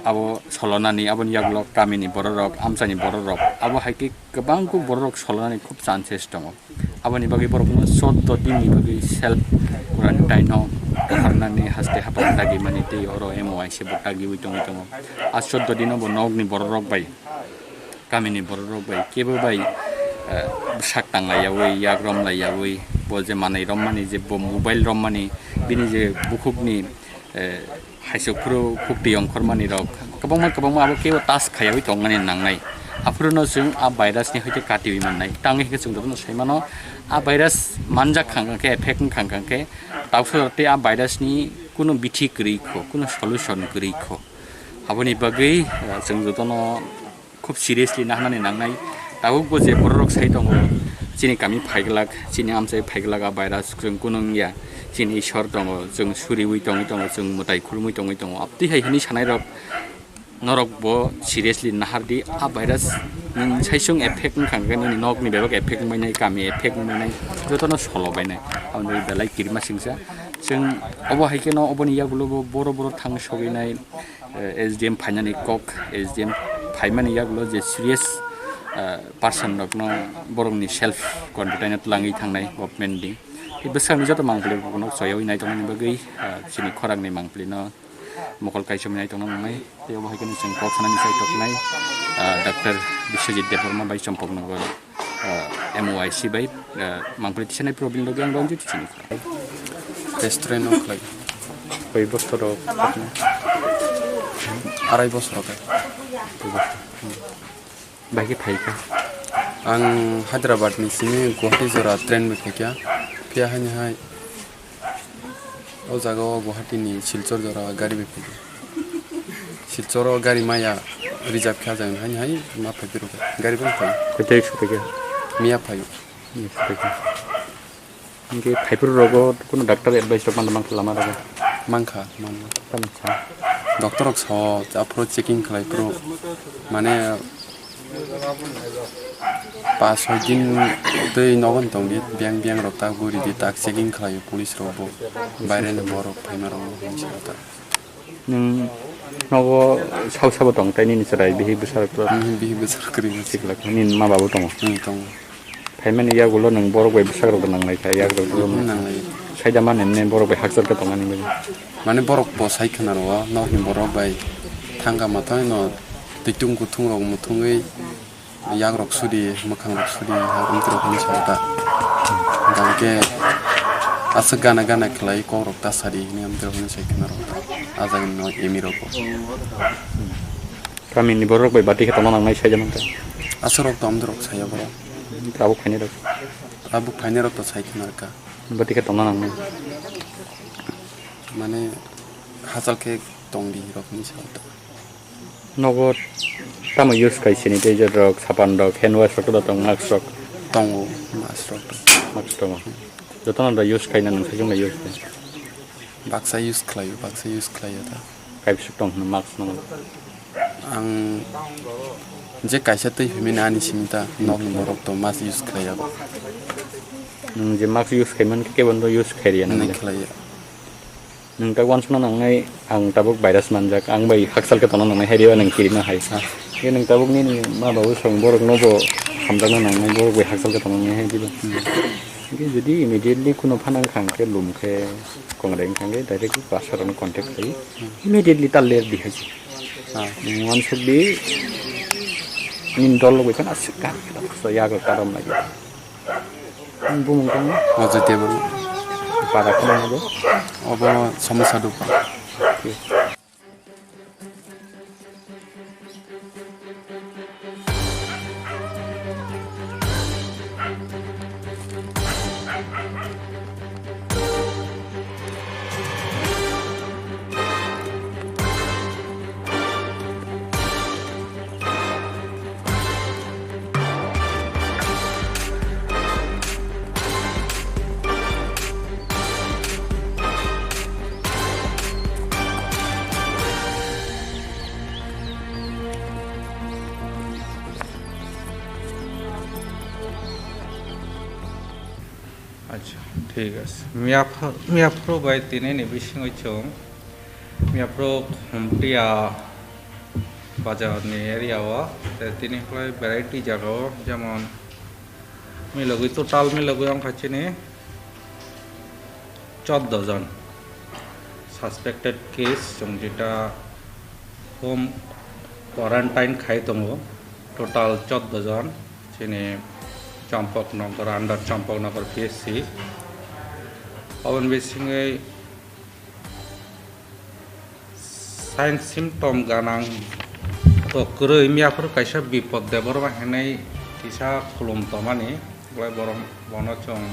abo solonani, aboni yagulo kamini bororok, amchaini bororok, abo hai khe kwbang kuk bororok solonani khub chances tongo. Aboni bagwi borokno choudo dinni bagwi self quarantine-o buharnani haste hapang dagimani tei oro M O I C bo dagiwi tongwi tongo. A choudo dino bo nokni bororok bai, kamini bororok bai, kebo bai, eh, bwsak tanglaiyawi, yak romlaiyawi, bo je manwi rommani, je bo mobile rommani, bini je bukhukni, eh, haisok phuru khuk twi ongkhormani rok kwbangma kwbangma abo kebo tas khaiyawi tongmani nangnai. Aphuru no chwng a virus ni hoite katiwi mannai. Tangwi hwnkhe chwng jotono sai mano, a virus manjak kha hwnkhe, effect wngkha hwnkhe, tabuk sojak tei a virus ni kunu bithi kwrwi kho, kunu solution kwrwi kho. Aboni bagwi, eh, chwng jotono khub seriously naharnani nangnai. Tabukbo je bororok sai tongo, chini kami phaiglak, chini amchai phaiglak a virus chwng kunu wngya, chini Ishwar tongo, chwng suriwi tongwi tongo, chwng mwtai khulumwi tongwi tongo. Abtwi hai hwnwi sanairok norok bo seriously nahardi, a virus nwng saisung effect wngkha hwnkhe nini nokni bebak effect wngbainai, kami effect wngbainai, jotono solo bainai. Aboni bagwi belai kirima singsa. Chwng obo hai kheno oboni yagulo bo boro boro thang sogwinai, eh, S D M phainani kok, S D M phaimani yagulo je serious, eh, person rokno borokni self quarantine twlangwi thangnai government ni. Tei bwskangni joto mangpili rokno choyawi nai tongmani bagwi, eh, chini khorangni mangpili no mokol kaisomwi nai tongna nangnai. Tei obo hai kheno chwng kok sanani sai toknai, ah, Doctor Biswajit Debbarma bai Champaknagar, ah, M O I C bai, ah, mangpili tisanai problem logi ang Ranjit chini. Restaurant o khlai. Koi bosor rok? Arai bosor rok. Koi bosor? Bahai khe phai kha? Ang Hyderabad ni simi Guwahati jora train bai phai kha. Phiya haini hai o jaga o Guwahati ni Silchar jora gari bai phai kha. Silchar o gari maya reserve kha, jang haini hai ma phai phai rw kha. Gari bo phai. Koi tarik sophaikha? Miya phai. Miya sophaikha. Hingke phaiphuru rogo kuno doctor advice rok mano mankha lama rogo? Mankha, manna. Tamo sa? Doctor rok sao, aphuru checking khlai phuru, mane, pas soi din tei nogo tong di, biyang biyang rok tak guri di, tak checking khlai police rok bo, baire ni borok phaima rok bo hinwi sa ta. Nwng nogo sao sabo tong tai nini chwrai bihik bwsarok to? Hmm, bihik bwsarok kwrwi. Sikla nini ma babu tongo? Hmm, tongo. Phaimani yagulo nwng borok bai bwsarok rok nanglai kha, yak rok rw. Hmm, nanglai. Saida mani nini borok bai hakchal khe tongmani bagwi? Mane borok bo sai khna rwo, nokni borok bai thangka mathai no twitung kuthung rok muthungwi yak rok sudi, mwkhang rok sudi, ha, amtwi rok hinwi sao ta. Hingke aswk gana gana khlai kok rok ta sadi hinwi amtwi rok hinwi sai khna rok ta. A jaga ni no emi rok bo. Kamini borok bai bati khe tongna nangnai sai jano ta. Aswk rok to amtwi rok sai borok. Tabuk phainai rok. Tabuk phainai rok to sai khna rwkha. Bati khe tongna nangnai. Mane hachal khe tong di rok hinwi sao ta. Nogo tamo use khai sanitizer rok, sapan rok, hand wash rok, kotor tong mask rok? Tongo, mask rok tong. Mask tongo. Jotono da use khaina nwng saichung da use khai? Baksa use khlaio, baksa use khlaio da. Kaibsuk tong hwnwi mask no? Ang je kaisa twi himina ani simi ta nokni borok to mask use khlaiya. Nwng je mask use khaimani khe kebo no use khairiya nang? Nang khlaiya. Nwng ta uansukna nangnai, ang tabuk virus manjak, ang bai hakchal khe tongna nangnai, hai diba nwng kirima hai. Ah. Khe nwng tabuk nini ma babu song borok no bo hamjakna nangnai, borok bai hakchal khe tongna nangnai, hai diba. Hmm. Khe jodi immediately kuno phanang khang khe lum khe kongrai wngkha khe direct pastor no contact khai. Hmm. Immediately ta ler di hai. Ah. Nwng uansuk di nini dol rok bai phano aswk kha, so yago karom lagi. Bumung tong? Ajay Debbarma. Para khulumgo? Obo Samosa Dukan. Thik ase. Miyaphro, miyaphro bai tini ni bisingo chwng miyaphro Khumtia bazar ni area o, te tini khlai variety jaga o, jemon milogwi, total milogwi wngkha chini choddo jon suspected case, chwng jeta home quarantine khai tongo, total choddo jon. Chini Champaknagar, under Champaknagar P H C. Oboni bisingwi sign symptom ganang to kwrwi, miyaphuru kaisa Bipod Debbarma hinwi kisa khulum tongmani, belai borok bono chwng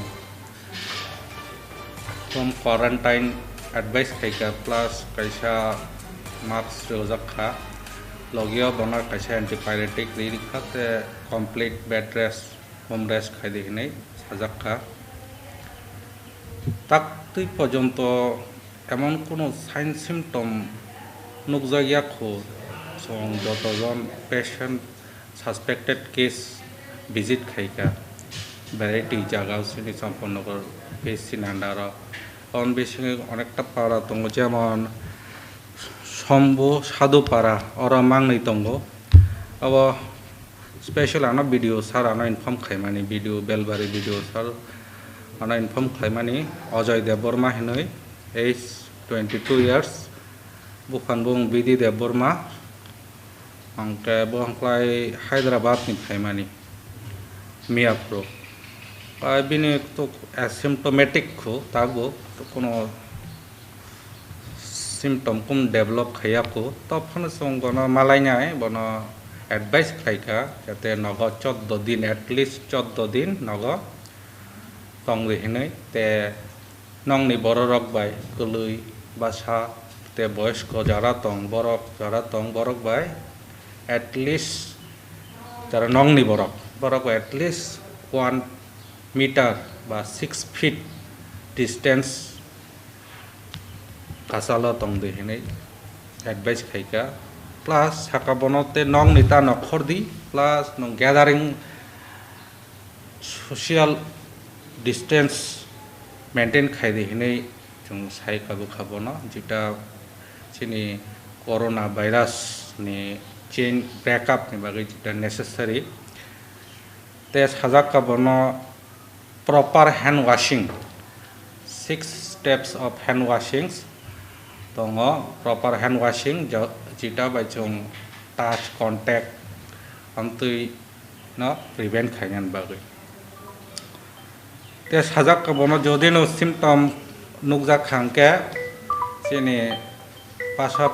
home quarantine advice khaikha, plus kaisa mask rwjakha, logio bono kaisa antipyretic ri rikha, tei complete bed rest, home rest khaidi hinwi sajakha. Taktwi porjonto emon kono sign symptom nukjakya kho, chwng jotojon patient suspected case visit khaikha variety jaga o, chini Champaknagar P H C ni under o. Oboni bisingwi onekta para tongo, jemon Sombo, Sadupara, oro mangnwi tongo. Abo special ano B D O sir ano inform khaimani, B D O Belbari B D O sir ano inform khaimani, Ajoy Debbarma hinwi, age twenty two years, buphang bung B D Debbarma, hwnkhe bo hwnkhlai Hyderabad ni phaimani, miyaphuru. Bai bini to asymptomatic kho, tabuk to kono symptom kum develop khaiya kho, to phano chwng bono malainai, bono advice khlaikha, jate nogo choddo din, at least choddo din nogo tongdi hinwi, te nongni bororok bai kwlwi bwsa te boyosko jara tong, borok jara tong, borok bai at least jara nongni borok, borok bai at least one meter ba six feet distance kachalo tongdi hinwi advice khaikha, plus saka bono te nongni ta nokhordi, plus nwng gathering social distance maintain khaidi hinwi chwng sai kabukha bono, jeta chini corona virus ni chain break up ni bagwi jeta necessary. Te sajak ka bono proper hand washing, six steps of hand washings tongo, proper hand washing, jo-, jeta bai chwng touch, contact, amtwi no prevent khainani bagwi. Te sajak ka bono jodi no symptom nukjak kha hwnkhe chini pasap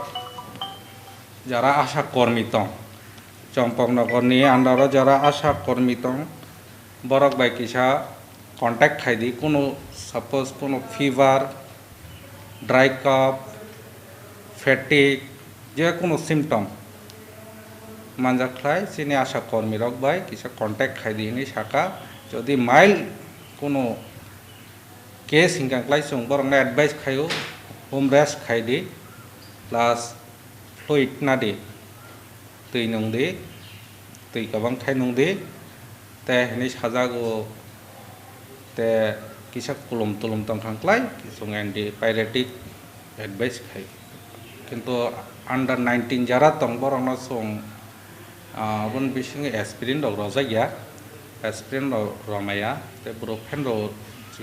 jara asha kormi tong, Champaknagar ni under o jara asha kormi tong, borok bai kisa contact khaidi, kuno suppose kuno fever, dry cough, fatigue, je kuno symptom manjak khlai chini asha kormi rok bai kisa contact khaidi hinwi saka. Jodi mild kuno case hinkha khlai chwng borokno advice khaio, home rest khaidi, plus fluid nadi, twi nungdi, twi kwbang khai nungdi, te hinwi sajago, te kisa kulum tulum tongkha khlai chwng antipyretic advice khai. Kintu under nineteen jara tong, borokno chwng, ah, aboni bisingo aspirin rok rojak ya, aspirin rok romaya, tei brufen rok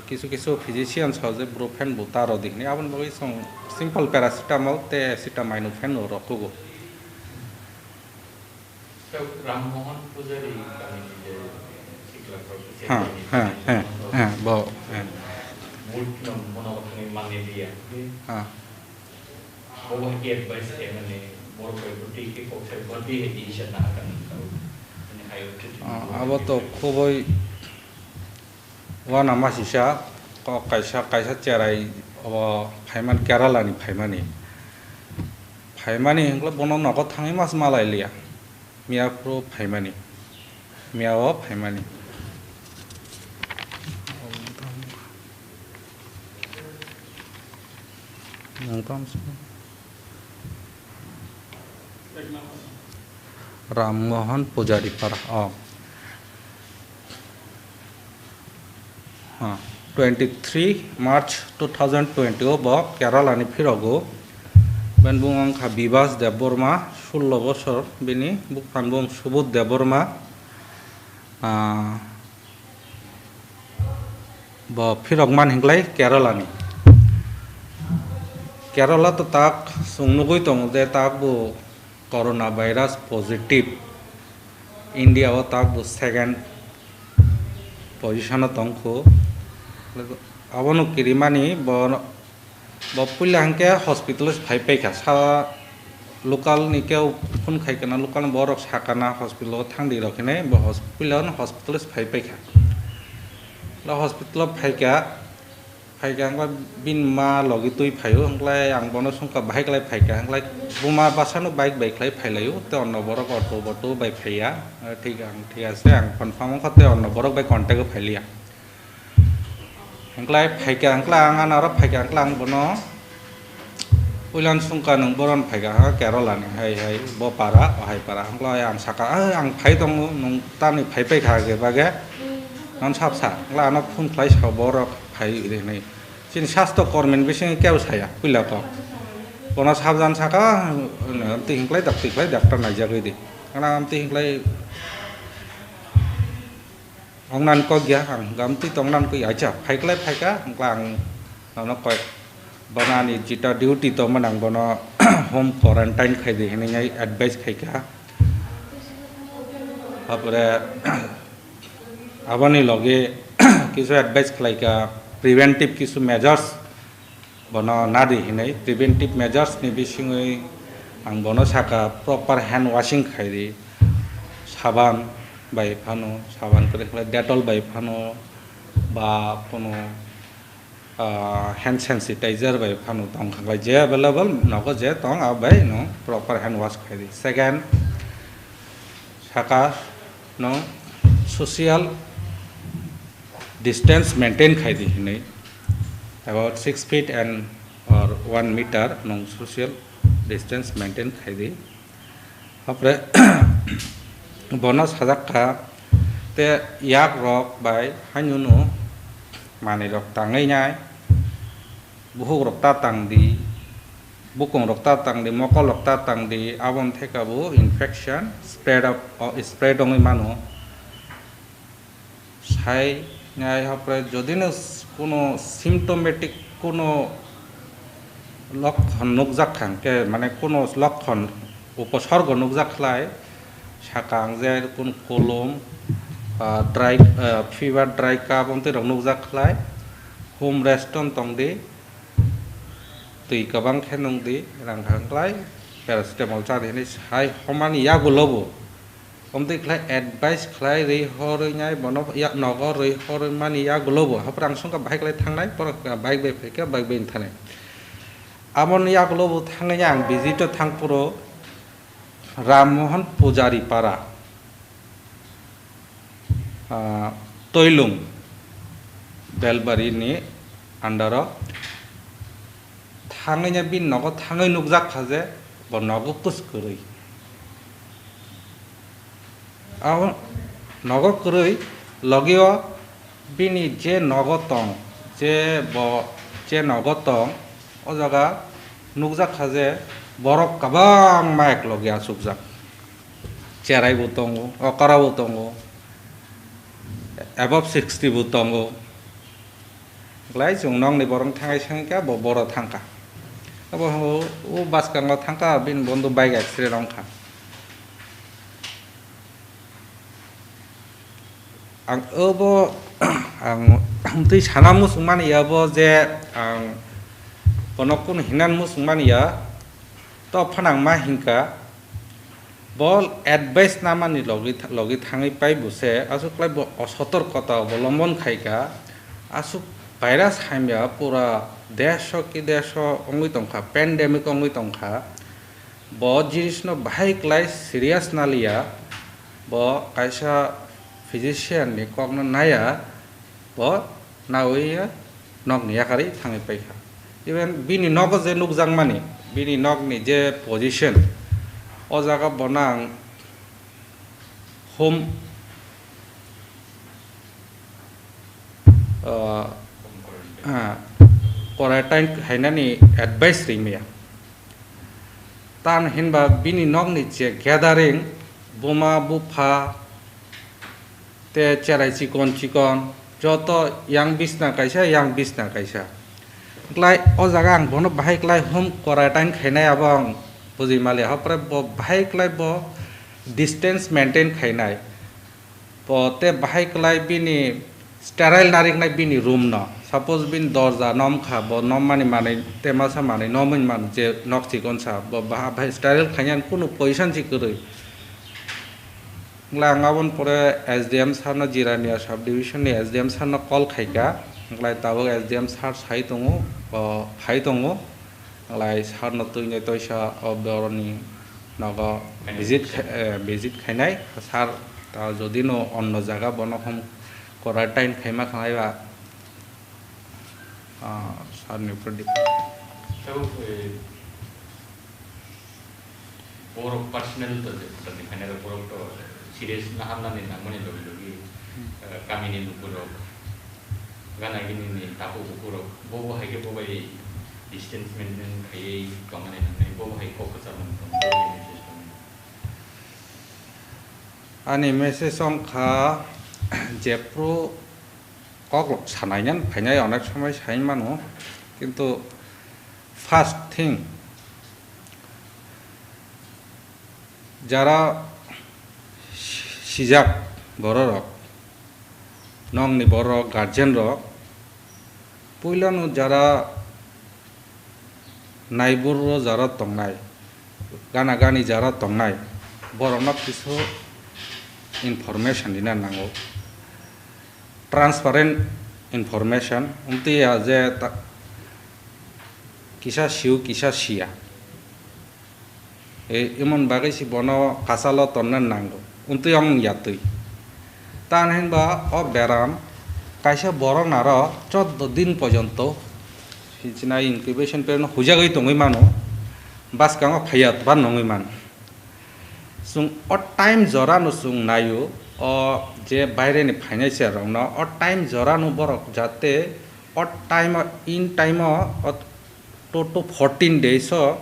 kisu kisu physician sao je brufen bo ta rodi hinwi, aboni bagwi chwng simple paracetamol tei acetaminophen rok rw kugo. Ram Mohan Pujari kami ni je sikla kok Ha, ha, ha, ha, bo, ha. Mut no mono kami mangni dia. Ha. Bo hai advice ke mane bor koi buti ke kok sai buti hai di sha na kan kau. Mane hai uti. Ah, abo to khuboi wana masisa kok kaisa, kaisa cherai obo phaiman Kerala ni phaimani. Phaimani hwnkhe bono nogo thangwi mas malai liya. Miya phuru phaimani. Miya o phaimani. Nwng tamo se. Ram Mohan Pujari para. Oh. Ha. twenty-three March two thousand twenty o bo Kerala ni phirogo. Ben bung wngkha Bibas Debbarma, sullo bosor bini, buphan bung Subudh Debbarma. Ah, bo phirok man hinklai Kerala ni. Kerala to tak chwng nugwi tongo je tak bo corona virus positive. India o tak bo second position o tongkho. Abono kirimani bo, bo puila hwnkhe hospital o phai paikha. Sa local ni keu phone khai kana, local ni borok sakana hospital o thangdi rok hinwi bo hos-, puila no hospital o phai paikha. Lo hospital o phaikha, phaikha hwnkhe bini ma logi twi phaio, hwnkhe ang bono sungkha bahai khlai phaikha, hwnkhe buma bwsano bike bai khlai phailaio, tei onno borok auto boto bai phaiya, thik ang, thik ase, ang confirm wngkha tei onno borok bai contact o phailiya. Hwnkhe phaikha, hwnkhe ang ano oro phaikha, hwnkhe ang bono puilan sungkha nwng boron phaikha, ha, Kerala ni, hai, hai, bo para, o hai para, hwnkhe ang sakha, "Ah, ang phai tongo, nwng tamni phai paikha age bage," non sap sa, hwnkhe ano phone khlai sa borok phai hinwi. Chini sastho kormi ni bisingo keu saya, puila to. Bono sabjan saka, twi hinklai dak, twi khlai doctor naijagwi di. Kana twi hinklai ongnan kok ya, ang gam twi tongnan kok ya, acha, phaiklai phaika, hwnkla ang nono koi, bono ani jita duty tongmani ang bono home quarantine khai di hinwi advice khaika. Hapore, aboni loge kisu advice khlaika, preventive kisu measures bono nadi hinwi, preventive measures ni bisingwi ang bono saka proper hand washing khaidi, saban bai phano, saban kwrwi khlai Dettol bai phano, ba kuno, ah, hand sanitizer bai phano tong kha, je available nogo je tong, a bai no proper hand wash khaidi. Second, saka no social distance maintain khaidi hinwi, about six feet and or one meter nung social distance maintain khaidi. Hapre bono sajak kha, te yak rok bai haino no manwi rok tangwi nai, buhuk rok ta tang di, bukung rok ta tang di, mokol rok ta tang di, aboni theka bo infection spread of, spread wngwi mano. Sai nai hapre jodi no s-, kuno symptomatic kuno lokhon nukjak kha hwnkhe, mane kuno lokhon uposorgo nukjak khlai, sakang je kun kolom, ah, dry, ah, fever, dry cough, omtwi rok nukjak khlai, home rest on tong di, twi kwbang khe nung di, rang kha wngklai, paracetamol cha di hinwi sai homani yagulo bo. Omtwi khlai advice khlai rwi horwi nai bono ya-, nogo rwi horwi mani yagulo bo. Hapra ang songkha bahai khlai thangnai, borok bike bai phaikha, bike bai thanai. Aboni yagulo bo thangwi ang visit o thang phuru Ram Mohan Pujari Para, ah, Toilung Belbari ni under o thangwi bini nogo thangwi nukjak kha je bo nogo kus kwrwi. Abo nogo kwrwi logi o bini je nogo tong, je bo je nogo tong, o jaga nukjak kha je borok kwbangma ek logi achukjak. Cherai bo tongo, okra bo tongo, above sixty bo tongo. Klai chwng nokni borok thangwi sengkha, bo boro thangkha. Abo o bwskango thangkha, bini bondo bike accident wngkha. Ang obo, ang twi sana muchung mani ya bo je ang bono kunu hinan muchung mani ya, to phano ang ma hinkha, bo advice namani logi tha-, logi thangwi pai bo se, aswk klai bo osotorkota obolombon khaikha, aswk virus hamya pura desho ki desho wngwi tongkha, pandemic wngwi tongkha. Bo jinisno bahai klai serious naliya, bo kaisa physician ni kokno naiya, bo nawi nokni yakarwi thangwi paikha. Even bini nogo je nukjakmani, bini nokni je position, o jaga bono ang home, ah, ah, quarantine khainani advice rimaya. Tan hinba bini nokni je gathering, buma bupha te cherai chikon chikon, joto yang bisna kaisa, yang bisna kaisa. Klai o jaga ang bono bahai klai home quarantine khainai abo ang bujimali, hapre bo bahai klai bo distance maintain khainai. Bo te bahai klai bini sterile nariknai bini room no. Suppose bini dorja nom kha, bo nom mani manwi te masa manwi nom wng mano je nok chikon sa, bo baha bahai sterile khainai kunu position si kwrwi. Wngla ang aboni pore S D M sir no, Jirania sub division ni S D M sir no call khaika, wngla tabuk S D M sir sai tongo, o phai tongo, wngla sir no twi nai toisa o boroni nogo visit khai-, eh, visit khainai sir, ta jodi no onno jaga bono home quarantine khaima khanai ba, ah, sir ni upor depend. Tabuk, eh, Borok personal to je photo ni khainai rok, borok to serious na hamnani nangmani logi logi, eh, kamini lukurok, gana gini ni takhuk bukurok, bo bo hai khe bo bai distance maintain khaiwi tongmani nangnai, bo bo hai kok kwchar mung tong, bo bo message tong. Ani message wng kha, jephru koklok sanainani phainai onek somoi sai mano, kintu first thing, jara sijak bororok, nokni borok, guardian rok, puilano jara naibur o jara tongnai, gana gani jara tongnai, borokno kisu information rina nango. Transparent information, wngtwi ya je ta-, kisa sio, kisa sia. E, emon bagwi si bono kasalo tonna nango, wngtwi ong yatwi. Tan hinba o beram kaisa borok naro choddo din porjonto, hichinai incubation period no huijagwi tongwi mano, bwskango phaiya ban nongwi mano. Chwng o time jora no chwng naio, o je baire ni phainai se rok no o time jora no borok jate o time o, in time o, o two to fourteen days o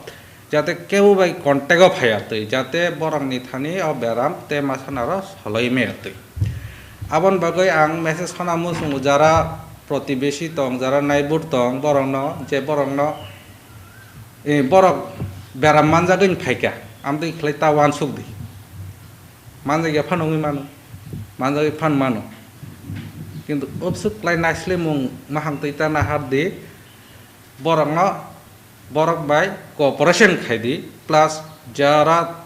jate kebo bai contact o phaiya twi, jate borok ni thani o beram te masa naro soloi maya twi. Aboni bagwi ang message khana muchungo, jara protibesi tong, jara naibur tong, borok no, je borok no, eh, borok beram manjagwi phaikha, amtwi khlai ta uansuk di. Manjakya phano wngwi mano, manjagwi phan mano. Kintu obswk klai naislemung mahang twi ta nahar di, borokno, borok bai cooperation khai di, plus jara,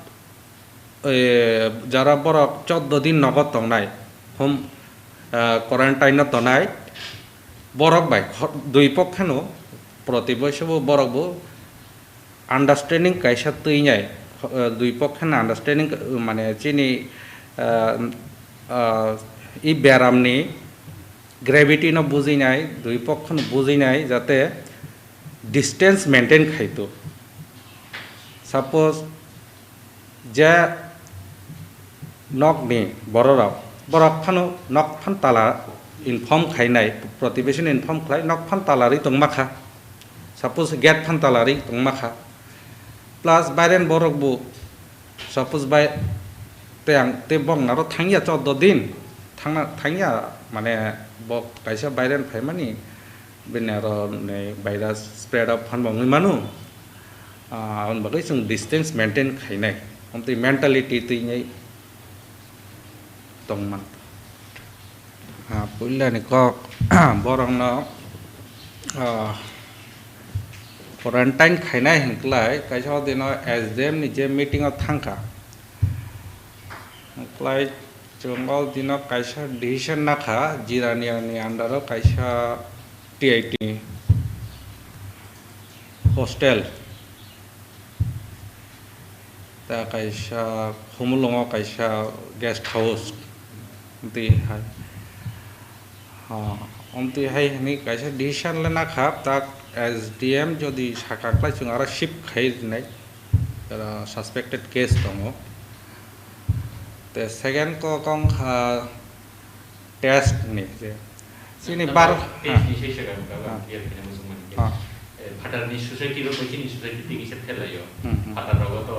eh, jara borok choddo din nogo tongnai, home, eh, quarantine no tongnai, borok bai kho-, dui pokkhe no, protibesi bo borok bo understanding kaisa twinai, eh, dui pokkhe no understanding, eh, mane chini, eh, eh, i beram ni gravity no bujinai, dui pokkho no bujinai, jate distance maintain khaito. Suppose je nokni bororok, borok phano nok phan tala inform khainai, protibesi no inform khlai, nok phan tala ri tongma kha. Suppose gate phan tala ri tongma kha. Plus baire ni borok bo, suppose bai te ang te bong naro thangya choddo din, thangna, thangya, mane bo kaisa baire ni phaimani, bini aro ni virus spread up phan bo wngwi mano. Ah, aboni bagwi chwng distance maintain khainai, amtwi mentality twinai tongman. Ah, puilani kok, borokno, ah, quarantine khainai hinklai, kaisa o dino S D M ni je meeting o thangkha, hinklai chwng o dino kaisa decision nakha, Jirania ni under o kaisa T I T hostel. Ta kaisa Khumulwngo kaisa guest house, amtwi hai, ha, amtwi hai hwnwi kaisa decision le nakha, ta S D M jodi saka khlai chwng aro shift khai rwnai, aro suspected case tongo. Te second kok wngkha test ni je, Chini bar, test ni se se ga ga ga clear khe muchung mani khe. Phatar ni society ro chini society tigi se phelaio. Hmm, hmm. Phatar rogo to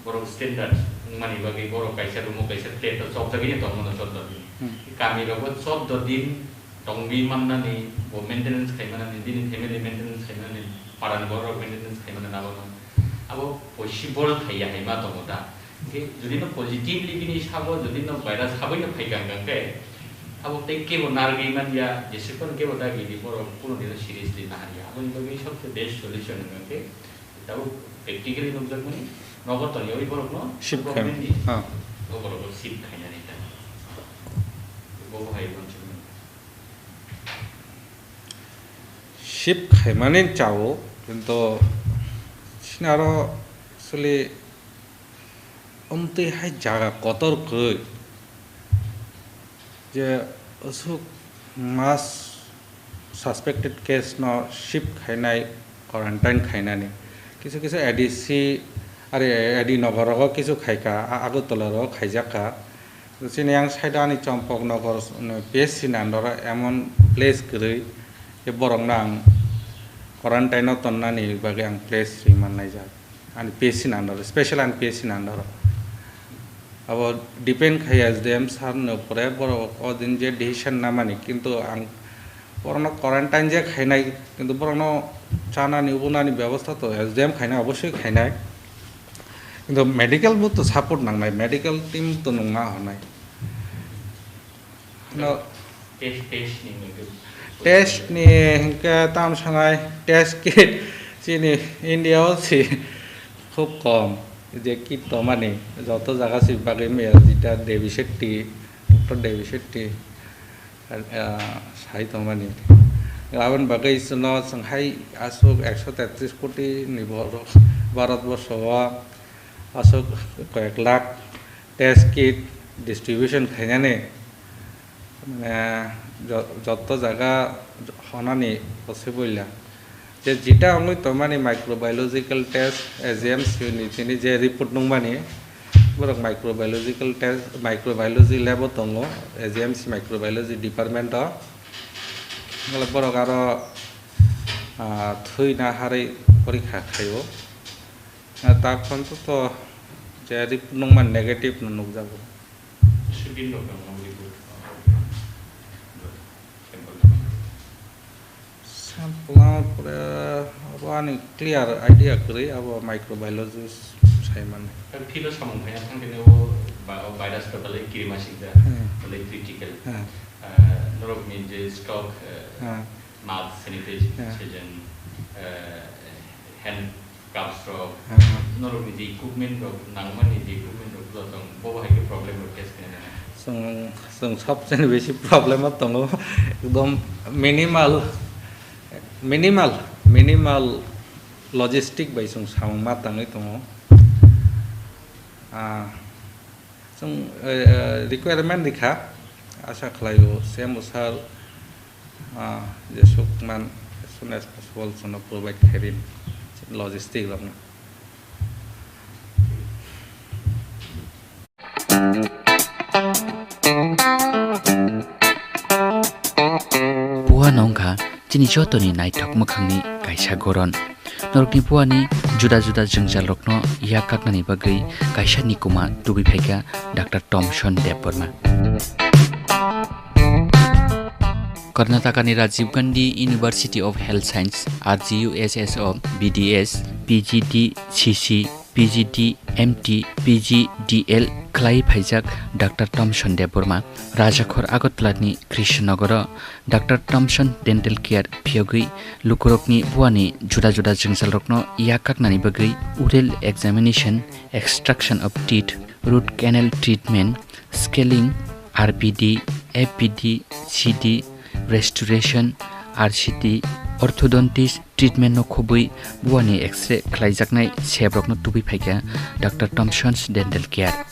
borok standard wngmani bagwi borok kaisa room o kaisa flat o chopjagwi tongmano choddo din. Hmm. Kami rogo choddo din tongwi mannani, bo maintenance khai manani, bini family maintenance khai manani, parani borok maintenance khai manani abono. Abo possible hai ya hai ma tongo da. Hingke jodi no positively bini sabo jodi no virus haboi no phai kang kang khe, abo tei kebo narwgwi man ya, jesuphano kebo dagi di borok kuno dino seriously naharya. Aboni bagwi sobse best solution wngkha khe, tabuk practically nukjakmani nogo tongyawi borokno shift khaim. Government ni ha. Go borok shift khainani ta. Go bo hai uansukmani. Shift khaimani chao, kintu sinaro actually omtwi hai jaga kotor kwrwi je aswk mass suspected case no shift khainai, quarantine khainani. Kisu kisu A D C, are A D nogor rogo kisu khaika, a-, Agartala rogo khaijakka. Chini yang side ani Champaknagar, P H C ni under o emon place kwrwi, je borokno ang quarantine o tonnani bagwi ang place rwi manlaijak. Ani P H C ni under o, special ani P H C ni under o. Abo depend khai S D M sir ni upore, borok o din je decision namani, kintu ang borokno quarantine je khainai, kintu borokno chanani, ubunani bebostha to S D M khainai, obossoi khainai. Kintu medical bo to support nangnai, medical team to nungna honai. No. Test, test ni hwnkhe. Test ni hwnkhe tam sanai, test kit chini India o si khub kom. Je kit tomani, joto jaga si bagwi maya, jeta Devi Shetty, Doctor Devi Shetty, ah, sai tomani. Aboni bagwi chwngno chwng hai aswk ekso tetris koti ni borok Bharat borsho o aswk koyek lakh test kit distribution khainani, mane, jo-, jotto jaga honani possible ya. Je jeta wngwi tongmani microbiological test, A G M C ni tini je report nungmani, borok microbiological test, microbiology lab o tongo, A G M C microbiology department o. Borok aro, ah, thwi na harwi porikha khaio. Ah, ta khon to, to je report nungmani negative no nukjago. Sibin rok no report, sample na pore abo ani clear idea kwrwi, abo microbiologist sai mano. Philo samung khaina thang khe o ba-, o virus to belai kirimasingda, hmm, belai critical. Hmm. Ah, norok ni je stock, eh, hmm, mask, sanitization, eh, hand Cups rok, ah, norokni je equipment rok, nangmani je equipment rok, joto bobo hai khe problem rok face khaina nang. Chwng, chwng sobseni bisi problem o tongo, ekdom minimal, minimal, minimal logistic bai chwng samung ma tangwi tongo. Ah, chwng, eh, requirement rikha, asa khlaio C M O sir, ah, jesuk man as soon as possible chwngno provide khairi logistic rokno. Puano wngkha chini jotoni naithok mwkhangni kaisa goron. Norokni puani juda juda jwngjalrokno yak kaknani bagwi kaisa nikuma tubui phaikha Doctor Thomson Debbarma. Karnatakani Rajiv Gandhi University of Health Science, R G U S S o B D S, P G D C C, P G D M T, P G D L khlai phaijak Doctor Thomson Debbarma Rajakhor Agartalani Krishnanagaro Doctor Thomson Dental Care phiyogwi lukurokni puani juda juda jwngjalrokno yak kaknani bagwi oral examination, extraction of teeth, root canal treatment, scaling, R P D, F P D, C D, restoration, R C T, orthodontist treatment no khobwi buani X-ray khlaijaknai sebrokno tubui phaikha Doctor Thomson's Dental Care.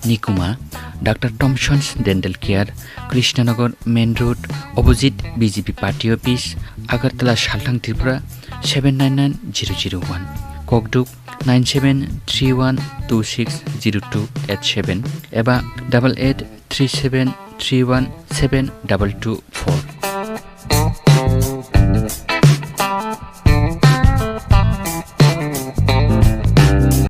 Nikuma, Doctor Thomson's Dental Care, Krishnanagar Main Road, opposite B J P Party Office, Agartala, Salthang, Tripura, seven nine nine zero zero one. Kokduk, nine seven three one two six zero two eight seven eba double eight three seven three one seven double two four.